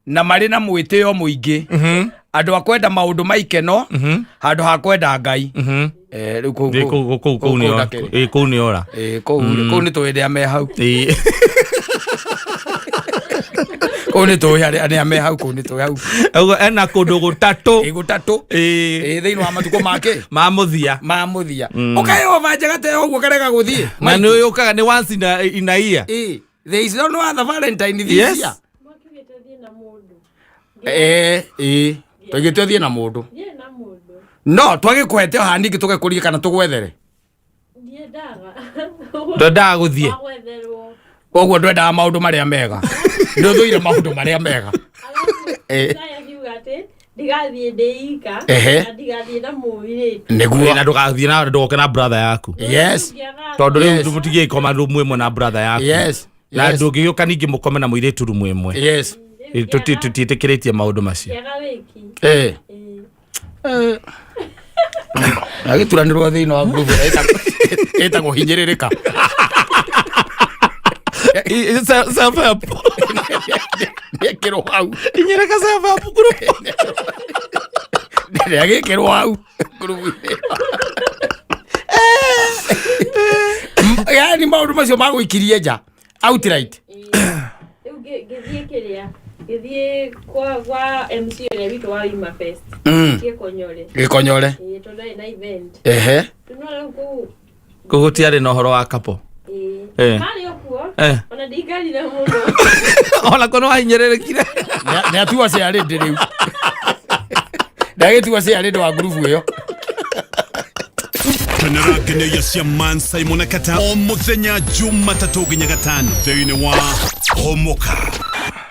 na marĩ na mwĩtĩo mũingĩ. Andũ a kwenda maũndũ ma ikeno handũ ha kwenda Ngai. Rĩu kũu Ĩ, kũu kũu kũu nĩ ora. ndakĩrĩ. Ĩ, kũu nĩ ora. Ĩ, kũu kũu nĩ tũĩ arĩa me hau. Ĩ. Kũu nĩ tũĩ arĩa me hau, kũu nĩ tũĩ hau. Ũguo ena kũndũ gũtatũ. Ĩ, gũtatũ. Ĩ. Ĩ, thĩinĩ wa matukũ make. Ma mũthia. Ma mũthia. Ũkahe oba njega ta ĩyo ũguo karega gũthiĩ. Na nĩ ũyũkaga nĩ once in a year. Ĩ, there is no other Valentine this Yes. year. Ĩ, tũigĩte ũthiĩ na mũndũ. No, twagĩkũhete o haha ningĩ tũgekũrie kana tũgwethere. Ndwendaga gũthiĩ. Koguo ndwendaga maũndũ marĩa mega. Nĩ ũthũire maũndũ marĩa mega. Ndigathiĩ ndĩ ika, Ehe. na ndigathiĩ na mũirĩtu. Nĩguo. Na ndũgathiĩ na ndũgoke na brother yaku. Yes. Tondũ rĩu Yes. mũtigĩkoma rumu ĩmwe na brother yaku. Yes. Na Yes. ndũngĩgĩũka ningĩ mũkome na mũirĩtu rumu ĩmwe. Yes. Tũtiĩtĩkĩrĩtie maũndũ macio. Kĩaga wĩki. Agĩturanĩrwo thĩinĩ wa group ĩtagwo hinyĩrĩrĩka. Self help. Nĩekĩrwo hau. Hinyĩrĩka self help group. Nĩagĩkĩrwo hau group-inĩ. Maũndũ macio magũikirie nja outright. Rĩu ngĩthiĩ kĩrĩa, ngĩthiĩ kwa MC ũrĩa witũ wa Wima Fest. Gĩkonyore. Gĩkonyore. Ĩĩ, tondũ arĩ na event. Ehe. Rĩu no rĩu kũu. Kũu gũtiarĩ na ũhoro wa kapo. Ĩĩ. Eh. Marĩ o kuo. Eh. Ona ndingarire mũno. Ona ko nĩ wahinyĩrĩrĩkire. Nĩ atua ciarĩndĩ rĩu. Ndagĩtua ciarĩndĩ wa ngurubu ĩyo. Kenera ngeneia cia Man Simon Kata o muthenya Jumatatũ nginya gatano thĩinĩ wa Homoka.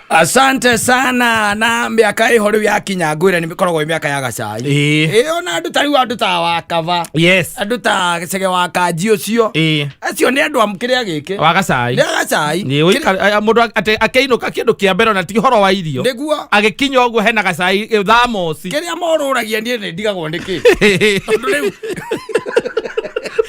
Asante sana. Na mĩaka ĩho rĩu yakinya, ngwĩre nĩ ĩkoragwo ĩ mĩaka ya gacai. Ĩĩ. Ĩ, ona andũ ta rĩu, andũ ta Wakava, Yes. andũ ta Cege wa Kanji ũcio, Ĩĩ. acio nĩ andũ a kĩrĩa gĩkĩ Wa gacai. Nĩ a gacai. Ĩĩ, mũndũ atĩ akĩinũka, kĩndũ kĩa mbere ona ti ũhoro wa irio, Nĩguo. agĩkinya ũguo hena gacai, thamoci. Kĩrĩa morũragia, niĩ nĩ ndigagwo nĩkĩ, tondũ rĩu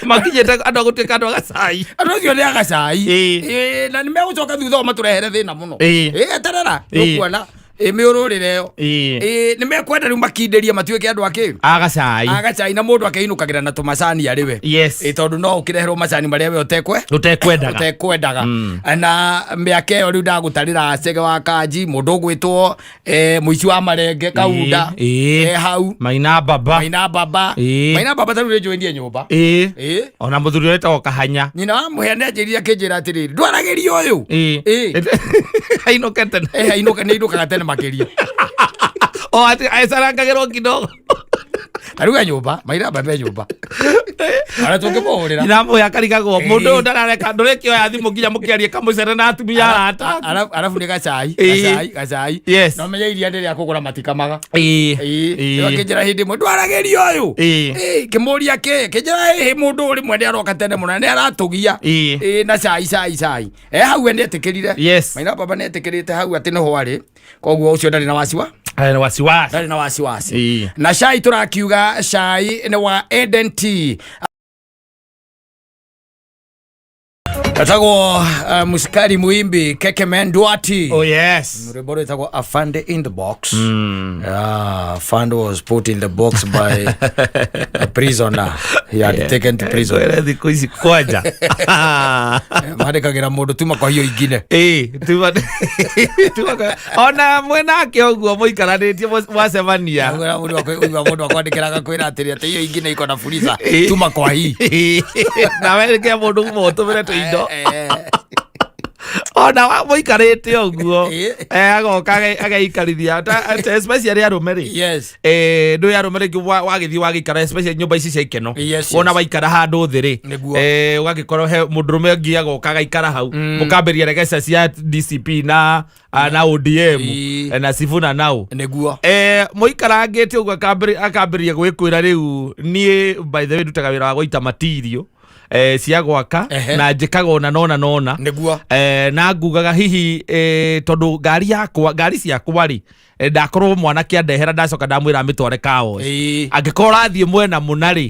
Makinyĩte andũ a gũtuĩka andũ a gacai. Andũ acio nĩ a gacai. Ĩĩ. Ĩĩ, na nĩ megũcoka thutha o matũrehere thĩna mũno. Ĩĩ. Ĩĩ, eterera. Ĩĩ. Ũkuona ĩ mĩũrũrĩre ĩyo. Ĩĩ. Ĩĩ, nĩ mekwenda rĩu makindĩrie matuĩke andũ akĩ A gacai. A gacai, na mũndũ akeinũkagĩra na tũmacani arĩ we. Yes. Ĩ, tondũ no ũkĩreherwo macani marĩa we ũtekwe ũtekwendaga. Ũtekwendaga. Na mĩaka ĩyo rĩu ndagũtarĩra Cege wa Kanji, mũndũ ũgwĩtwo mũici wa marenge Kaunda. Ĩĩ. Hau. Maina Baba. Maina Baba. Ĩĩ. Maina Baba tarĩu nĩ njũĩ nyũmba. Ĩĩ. Ĩĩ. Ona mũthuri ũrĩa wĩtagwo Kahanya. Nyina wa mũhĩa nĩ anjĩrire, akĩnjĩra atĩrĩrĩ, ndwaragĩria ũyũ. Ĩĩ. Ĩĩ. Ainũke tene. Eh, ainũka, nĩ ainũkaga tene makĩria. O atĩ acarangagĩrwo kidogo. Tarĩu e nyũmba, Maina Baba e nyũmba ona tũngĩmũhũrĩra. Nyina mũhĩa akarigagwo mũndũ ũyũ ndarareka, ndũrĩkĩoya thimũ nginya mũkĩarie kamũcere na atumia arata. Arabu nĩ gacai. Ĩĩ. Gacai, gacai. Yes. No menye iria rĩrĩa kũgũra matikamaga. Ĩĩ. Ĩĩ. Ĩĩ. Akĩnjĩra hĩndĩ ĩmwe, ndwaragĩria ũyũ. Ĩĩ. Ĩĩ, kĩmũria kĩ kĩnjĩra, ĩhĩ, mũndũ ũrĩ nĩ aroka tene mũno na nĩ aratũgia. Ĩĩ. Ĩĩ, na cai, cai, cai e hau, we nĩ etĩkĩrire. Yes. Maina Baba nĩ etĩkĩrĩte hau atĩ nĩho arĩ, koguo ũcio ndarĩ na wasiwa. Arĩ na wasiwasi. Ndarĩ na wasiwasi. Ĩĩ. Na cai tũrakiuga cai nĩ wa Eden Tea. Etagwo musikari muimbi Kekemen Duati. Oh yes. Rwĩmbo rwĩtagwo Afande in the Box. Yeah, Afande was put in the box by a prisoner he had taken to prison. Kwĩre thikũ ici kwanja. Mandĩkagĩra mũndũ tuma kwa hiyo ingine. Ĩĩ, tuma ona mwenake ũguo mũikaranĩtie mwacemania. Mũndũ akwandĩkĩra agakwĩra atĩrĩ, atĩ hiyo ingine iko na fuliza. Ĩĩ. Tuma kwa hii. Nawe rĩkĩa mũndũ kuma ũtũmĩre tũindo ona mũikarĩte ũguo. Ĩĩ. Agoka ageikarithia especially arũme rĩ. Yes. Ndũĩ arũme rĩngĩ wagĩthiĩ wagĩikara, especially nyũmba ici cia ikeno, Yes, wona yes. waikara handũ thĩ rĩ, Nĩguo. Ũgagĩkorwo he mũndũrũme ũngĩ agoka agaikara hau, mũkambĩria regeca cia DCP na ODM. Ĩĩ. Na Sifuna nao. Nĩguo. Mũikarangĩte ũguo akambĩrĩria gwĩkwĩra, rĩu niĩ by the way ndutaga wĩra wa gũita matirio cia gwaka, na njĩkaga ona nona nona. Nĩguo. Na ngugaga hihi tondũ ngari yakwa, ngari ciakwa rĩ, ndakorwo mwanake andehera, ndacoka ndamwĩra amĩtware kaoci. Angĩkorwo ũrathiĩ mwena mũna rĩ,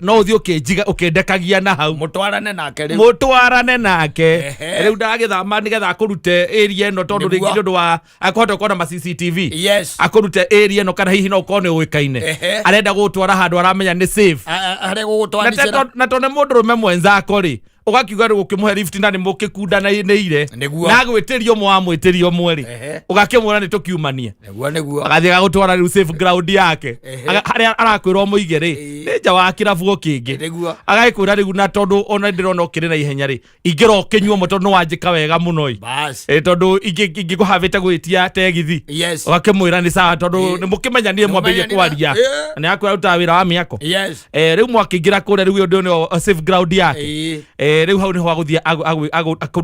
no ũthiĩ ũkĩnjiga ũkĩndekagia na hau. Mũtwarane nake rĩu. Mũtwarane nake. Ehe. Rĩu ndagĩthama nĩgetha akũrute area ĩno, tondũ Nĩguo. rĩngĩ nĩ ũndũ wa akũhota gũkorwo na ma CCTV, Yes. akũrute area ĩno, kana hihi no ũkorwo nĩ ũĩkaine, arenda gũgũtwara handũ aramenya nĩ safe. Harĩa Na gũgũtwaricĩra. na tondũ nĩ mũndũrũme mwenzako rĩ, ũgakiuga rĩu ũkĩmũhe lift na nĩ mũkĩkundanĩire, Nĩguo. na agwĩtĩria ũmwe, wamwĩtĩria ũmwe rĩ, ũgakĩmwĩra nĩ tũkiumanie. Nĩguo, nĩguo. Agathiĩ agagũtwara rĩu safe ground yake. Ehe. Harĩa arakwĩra ũmũige rĩ, nĩ nja wa kĩrabu o kĩngĩ. Nĩguo. Agagĩkwĩra rĩu, na tondũ ona ndĩrona ũkĩrĩ na ihenya rĩ, ingĩra ũkĩnyua ũmwe tondũ nĩ wanjĩka wega mũno ĩ. Bas. Tondũ ingĩkũhavĩte gwĩtia tegithi. Yes. Ũgakĩmwĩra nĩ sawa, tondũ nĩ mũkĩmenyanire, mwambĩrĩrie Nĩmũmenyanire. kwaria. Na nĩ akwĩra rutaga wĩra wa mĩako. Yes. Rĩu mwakĩingĩra kũrĩa rĩu ũndũ nĩo safe ground yake. Rĩu hau nĩho agũthiĩ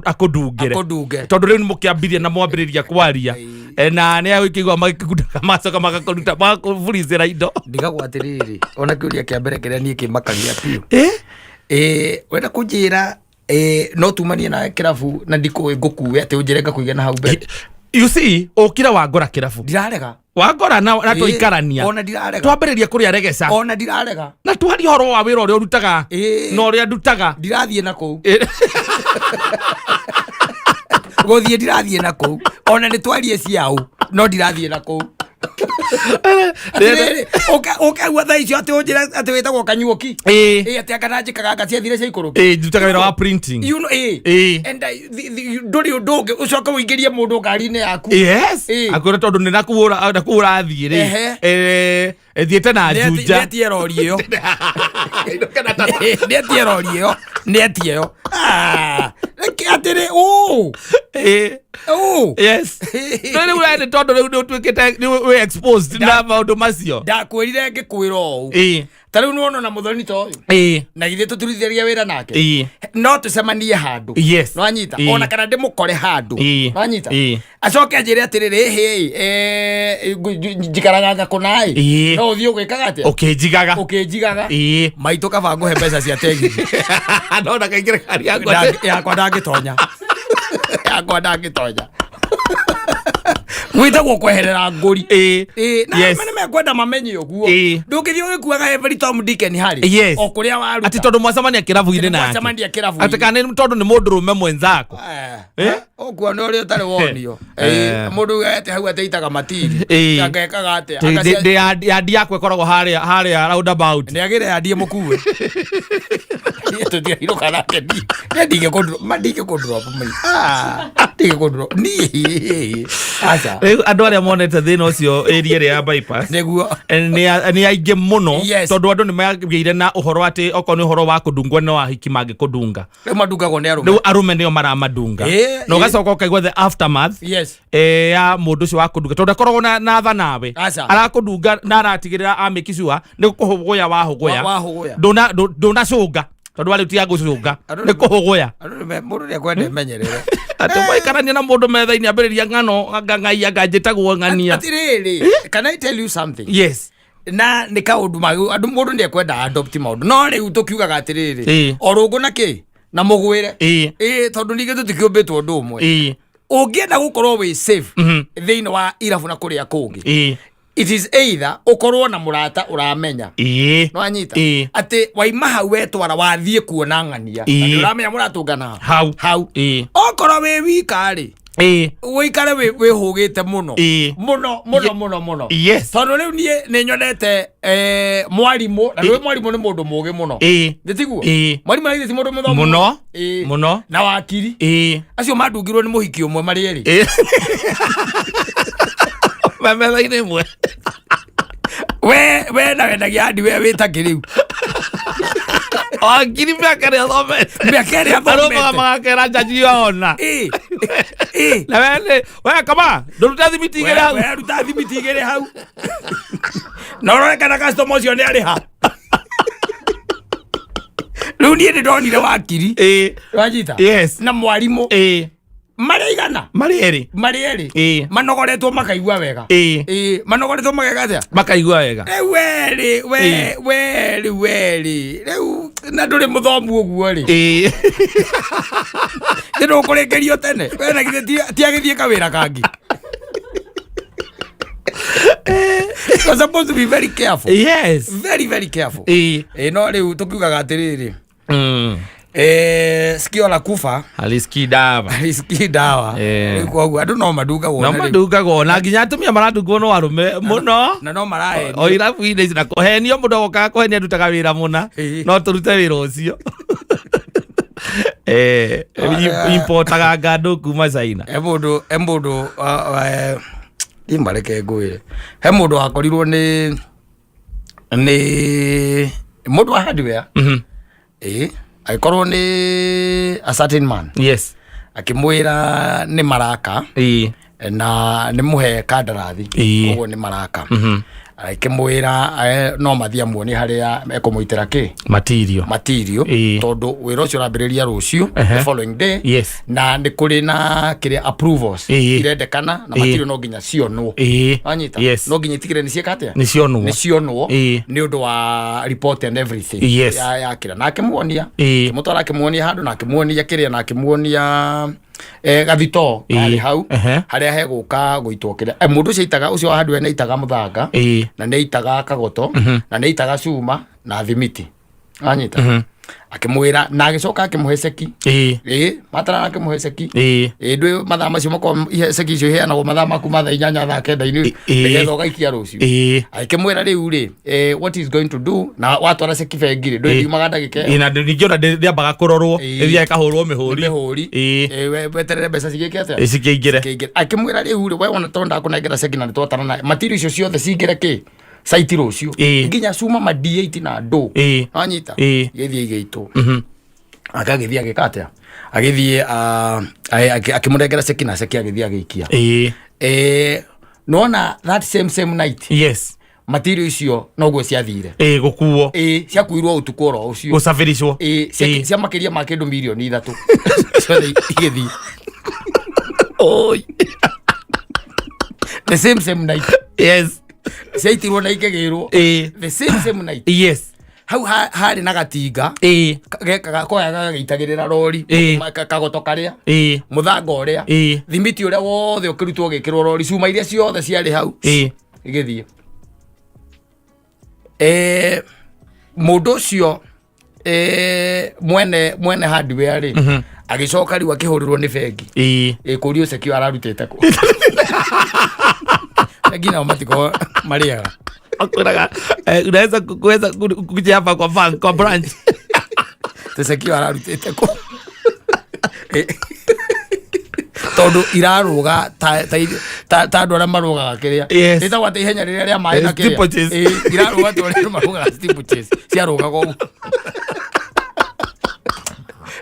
akũndungĩre. Akũndunge. Tondũ rĩu nĩ mũkĩambirie na mwambĩrĩria kwaria. Na nĩ agũkĩigua magĩkundaga, macoka magakũruta, magakũburicĩra indo. Ndigagwo atĩrĩrĩ, ona kĩũria kĩa mbere kĩrĩa niĩ kĩmakagia biũ, ĩ wenda kũnjĩra no tumanie na kĩrabu na ndikũĩ ngũkue atĩ ũnjĩre ngakũiga na hau mbere? You see, ũkire wangora kĩrabu. Ndirarega. Wangora na tũikarania. Ona ndirarega. Twambĩrĩria kũrĩa regeca. Ona ndirarega. Na twaria ũhoro wa wĩra ũrĩa ũrutaga na ũrĩa ndutaga. Ndirathiĩ na kũu, gũthiĩ ndirathiĩ na kũu, ona nĩ twarie ciaũ, no ndirathiĩ na kũu. Atĩrĩrĩ, ũkaigua thaa icio atĩ ũnjĩre atĩ wĩtagwo Kanyuoki. Ĩĩ. Ĩ, atĩ anga ndanjĩkaga anga ciathire ciaikũrũki. Ĩĩ, ndutaga wĩra wa printing. You know, ĩ. Ĩĩ. And ndũrĩ ũndũ ũngĩ ũcoke ũingĩrie mũndũ ngari-inĩ yaku. Yes. Ĩĩ. Akwĩra tondũ nĩ nakũu ũrathiĩ rĩ. Ehe. Thiĩte na Juja. Nĩetie rori ĩyo. Nĩetie rori ĩyo. Nĩetie ĩyo. Ah, reke atĩrĩ, ũ. Ĩĩ. Ũ. Yes. No rĩu we nĩ tondũ rĩu nĩ ũtuĩkĩte nĩ wĩ exposed na maũndũ macio. Ndakwĩrire ngĩkwĩra ũũ. Ĩĩ. Ta rĩu nĩwona ona mũthoni ta ũyũ. Ĩĩ. Na githĩ tũturithĩria wĩra nake. Ĩĩ. No tũcemanie handũ. Yes. Nĩwanyita? Ĩĩ. Ona kana ndĩmũkore handũ. Ĩĩ. Nĩwanyita? Ĩĩ. Acoke anjĩre atĩrĩrĩ, ĩhĩ, njikaraga ngakũna ĩ. Ĩĩ. No ũthiĩ ũgĩkaga atĩa? Ũkĩnjigaga. Ũkĩnjigaga. Ĩĩ. Maitũ kaba ngũhe mbeca cia tegithi. No ndakaingĩre ngari yakwa. Yakwa ndangĩtonya. Yakwa ndangĩtonya. Gwĩtagwo kweherera ngũri. Ĩĩ. Ĩĩ, na Yes. arũme nĩmekwenda mamenye ũguo. Ĩĩ. Ndũngĩthiĩ ũgĩkuaga every Tom, Dick and Harry. Yes. O kũrĩa waruta. Atĩ tondũ mwacemania kĩrabu-inĩ nake. Mwacemania kĩrabu-inĩ. Atĩ kana nĩ tondũ nĩ mũndũrũme mwenzako. Eh? Ũkuo nĩ ũrĩa ũtarĩ wonio. Eh. Mũndũ ugaga atĩ hau ateitaga matiri. Ĩĩ. Angekaga atĩa? Ndĩ- ndĩ yandi yakwa ĩkoragwo harĩa roundabout. Nĩ agĩre yandie mũkue. Tũtigairũka nake niĩ. Niĩ ndingĩkũ ma ndingĩkũ drop mĩ. Ah, ndingĩkũ drop. Niĩ. Aca. Rĩu andũ arĩa monete thĩna ũcio area ĩrĩa ya bypass Nĩguo. nĩ aingĩ mũno Yes. tondũ andũ nĩ magĩire na ũhoro atĩ okorwo nĩ ũhoro wa kũndungwo no ahiki mangĩkũndunga. Rĩu mandungagwo nĩ arũme. Rĩu arũme nĩo maramadunga na ũgacoka ũkaigua the aftermath ya mũndũ ũcio wa kũndunga tondũ ndakoragwo na tha nawe. Aca. Arakũndunga na aratigĩrĩra amake sure nĩ kũhũgũya wahũgũya. Wahũgũya. Ndũnacũnga tondũ warĩ tiga gũcũnga Andũ nĩ kũhũgũya. Andũ mũndũ nĩekwenda emenyerere. Atĩ mwaikarania na mũndũ metha-inĩ ambĩrĩria ng'ano anga ng'ai anga njĩtagwo ng'ania. Atĩrĩrĩ, can I tell you something? Yes. Na nĩ kaũndũ andũ mũndũ nĩekwenda adopt maũndũ no rĩu tũkiugaga atĩrĩrĩ, o rũngũ na kĩ na mũgwĩre. Ĩĩ, tondũ ningĩ tũtikĩũmbĩtwo ũndũ ũmwe. Ũngĩenda gũkorwo wĩ safe thĩinĩ wa irabu na kũrĩa kũngĩ, it is either ũkorwo na mũrata ũramenya. Nĩwanyita? Atĩ waima hau wetwara wathiĩ kuona ng'ania na nĩ ũramenya mũratũngana hau. Hau. Okorwo wĩ wika rĩ, ũikare wĩhũgĩte mũno. Mũno mũno mũno mũno. Tondũ rĩu niĩ nĩ nyonete mwarimũ na rĩu mwarimũ nĩ mũndũ mũgĩ mũno. Nĩ tiguo? Ĩĩ. Mwarimũ na githĩ ti mũndũ mũthomu? Mũno. Ĩĩ. Mũno. Na wakiri. Acio mandungirwo nĩ mũhiki ũmwe marĩ erĩ. Ĩĩ. Me metha-inĩ ĩmwe. We na wendagia hardware wĩta kĩ rĩu? Wakiri mĩaka ĩrĩa athomete. Mĩaka ĩrĩa Arũmaga athomete. magakera njaji yona. Ĩĩ. Ĩĩ. Na we nĩ we kama ndũrute thimiti igĩrĩ hau. We ruta thimiti igĩrĩ hau. Na ũrore kana customer ũcio nĩ arĩha. Rĩu niĩ nĩ ndonire wakiri. Wanyita? Yes. Na mwarimũ. Marĩ igana. Marĩ erĩ. Marĩ erĩ. Ĩĩ. Manogoretwo makaigua wega. Ĩĩ. Ĩĩ, manogoretwo mageka atĩa? Makaigua wega. Rĩu werĩ, we we rĩu werĩ rĩu na ndũrĩ mũthomu ũguo rĩ, nĩ ndũkũrĩkĩrio tene we na githĩ ti agĩthiĩ kawĩra kangĩ. You're supposed to be very careful. Very very careful. Ĩĩ, no rĩu tũkiugaga atĩrĩrĩ, sikio la kufa halisikii dawa. Halisikii dawa. Rĩu koguo andũ no mandungagwo no na rĩu- mandungagwo na nginya atumia maradungwo no arũme mũno. Na no marahenio. O irabu-inĩ ici na kũhenio mũndũ agokaga kũhenia ndutaga wĩra mũna. No tũrute wĩra ũcio. Importaga ngandũ kuma China. He mũndũ ndimareke ngwĩre, he mũndũ wakorirwo nĩ mũndũ wa hardware. Ĩĩ, agĩkorwo nĩ a certain man. Akĩmwĩra nĩ maraka na nĩ mũhe kandarathi. Koguo nĩ maraka. Akĩmwĩra no mathiĩ amuonie harĩa ekũmũitĩra kĩ Material. Material. Tondũ wĩra ũcio ũrambĩrĩria rũciũ, the following day. Na nĩ kũrĩ na kĩrĩa approvals irendekana na material no nginya cionwo. Wanyita? Yes. No nginya itigĩre nĩ ciĩka atĩa? Nĩ cionwo. Nĩ cionwo. Nĩ ũndũ wa report and everything. Ya kĩrĩa na akĩmuonia. Akĩmũtwara akĩmuonia handũ na akĩmuonia kĩrĩa na akĩmuonia gathito karĩ hau harĩa hegũka gũitwo kĩrĩa. Mũndũ ũcio aitaga, ũcio wa handũ nĩ aitaga mũthanga na nĩ aitaga kagoto na nĩ aitaga cuma na thimiti. Wanyita? Akĩmwĩra na agĩcoka akĩmũhe ceki. Ĩĩ, matara akĩmũhe ceki. Ĩĩ, ndwĩ mathaa macio makorwo ceki icio iheanagwo mathaa maku ma thaa 8, thaa 9-inĩ, nĩgetha ũgaikia rũciũ. Akĩmwĩra rĩu rĩ, what is going to do na watwara ceki bengi rĩ, ndwĩ ndiumaga ndagĩka ĩyo. Ĩĩ, na ningĩ ona ndĩambaga kũrorwo. Ĩthiaga ĩkahũrwo mĩhũri. Mĩhũri. Weterere mbeca cigĩke atĩa? Cikĩingĩre. Cikĩingĩre. Akĩmwĩra rĩu rĩ, we ona tondũ ndakũnengera ceki na nĩtwatara nayo material icio ciothe cingĩre kĩ site rũciũ, nginya cuma ma D8 na ndũ. Wanyita? Igĩthiĩ igĩitwo. Akagĩthiĩ agĩka atĩa? Agĩthiĩ akĩmũnengera ceki na ceki agĩthiĩ agĩikia. Nona that same same night, material icio noguo ciathire. Ĩĩ, gũkuo. Ĩĩ, ciakuirwo ũtukũ oro ũcio. Gũcabĩricwo. Ĩĩ, cia makĩria ma kĩndũ 3 mirioni ciothe igĩthiĩ. Oi. The same same night. Ciaitirwo na ikĩgĩrwo. The same same night. Hau harĩ na gatinga gekaga koyaga gagĩitagĩrĩra rori, kagoto karĩa, mũthanga ũrĩa, thimiti ũrĩa wothe ũkĩrutwo ũgĩkĩrwo rori, cuma iria ciothe ciarĩ hau igĩthiĩ. Mũndũ ũcio, mwene hardware rĩ, agĩcoka rĩu akĩhũrĩrwo nĩ bengi ĩkũrio ceki ĩyo ararutĩte kũ. Bengi nao matikorwo marĩaga. Akwĩraga, unaweza kuweza kuja hapa kwa bank, kwa branch. Ceki ĩyo ararutĩte kũ? Tondũ irarũga ta andũ arĩa marũgaga kĩrĩa ĩtagwo atĩ ihenya rĩrĩa rĩa maĩ na kĩrĩa. Steeplechase. Irarũga ta ũrĩa andũ marũgaga steeplechase, ciarũgaga ũguo.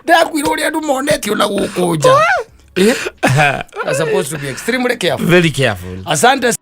Ndĩrakwĩra ũrĩa andũ monetio na gũkũ nja. Are supposed to be extremely careful. Very careful. Asante.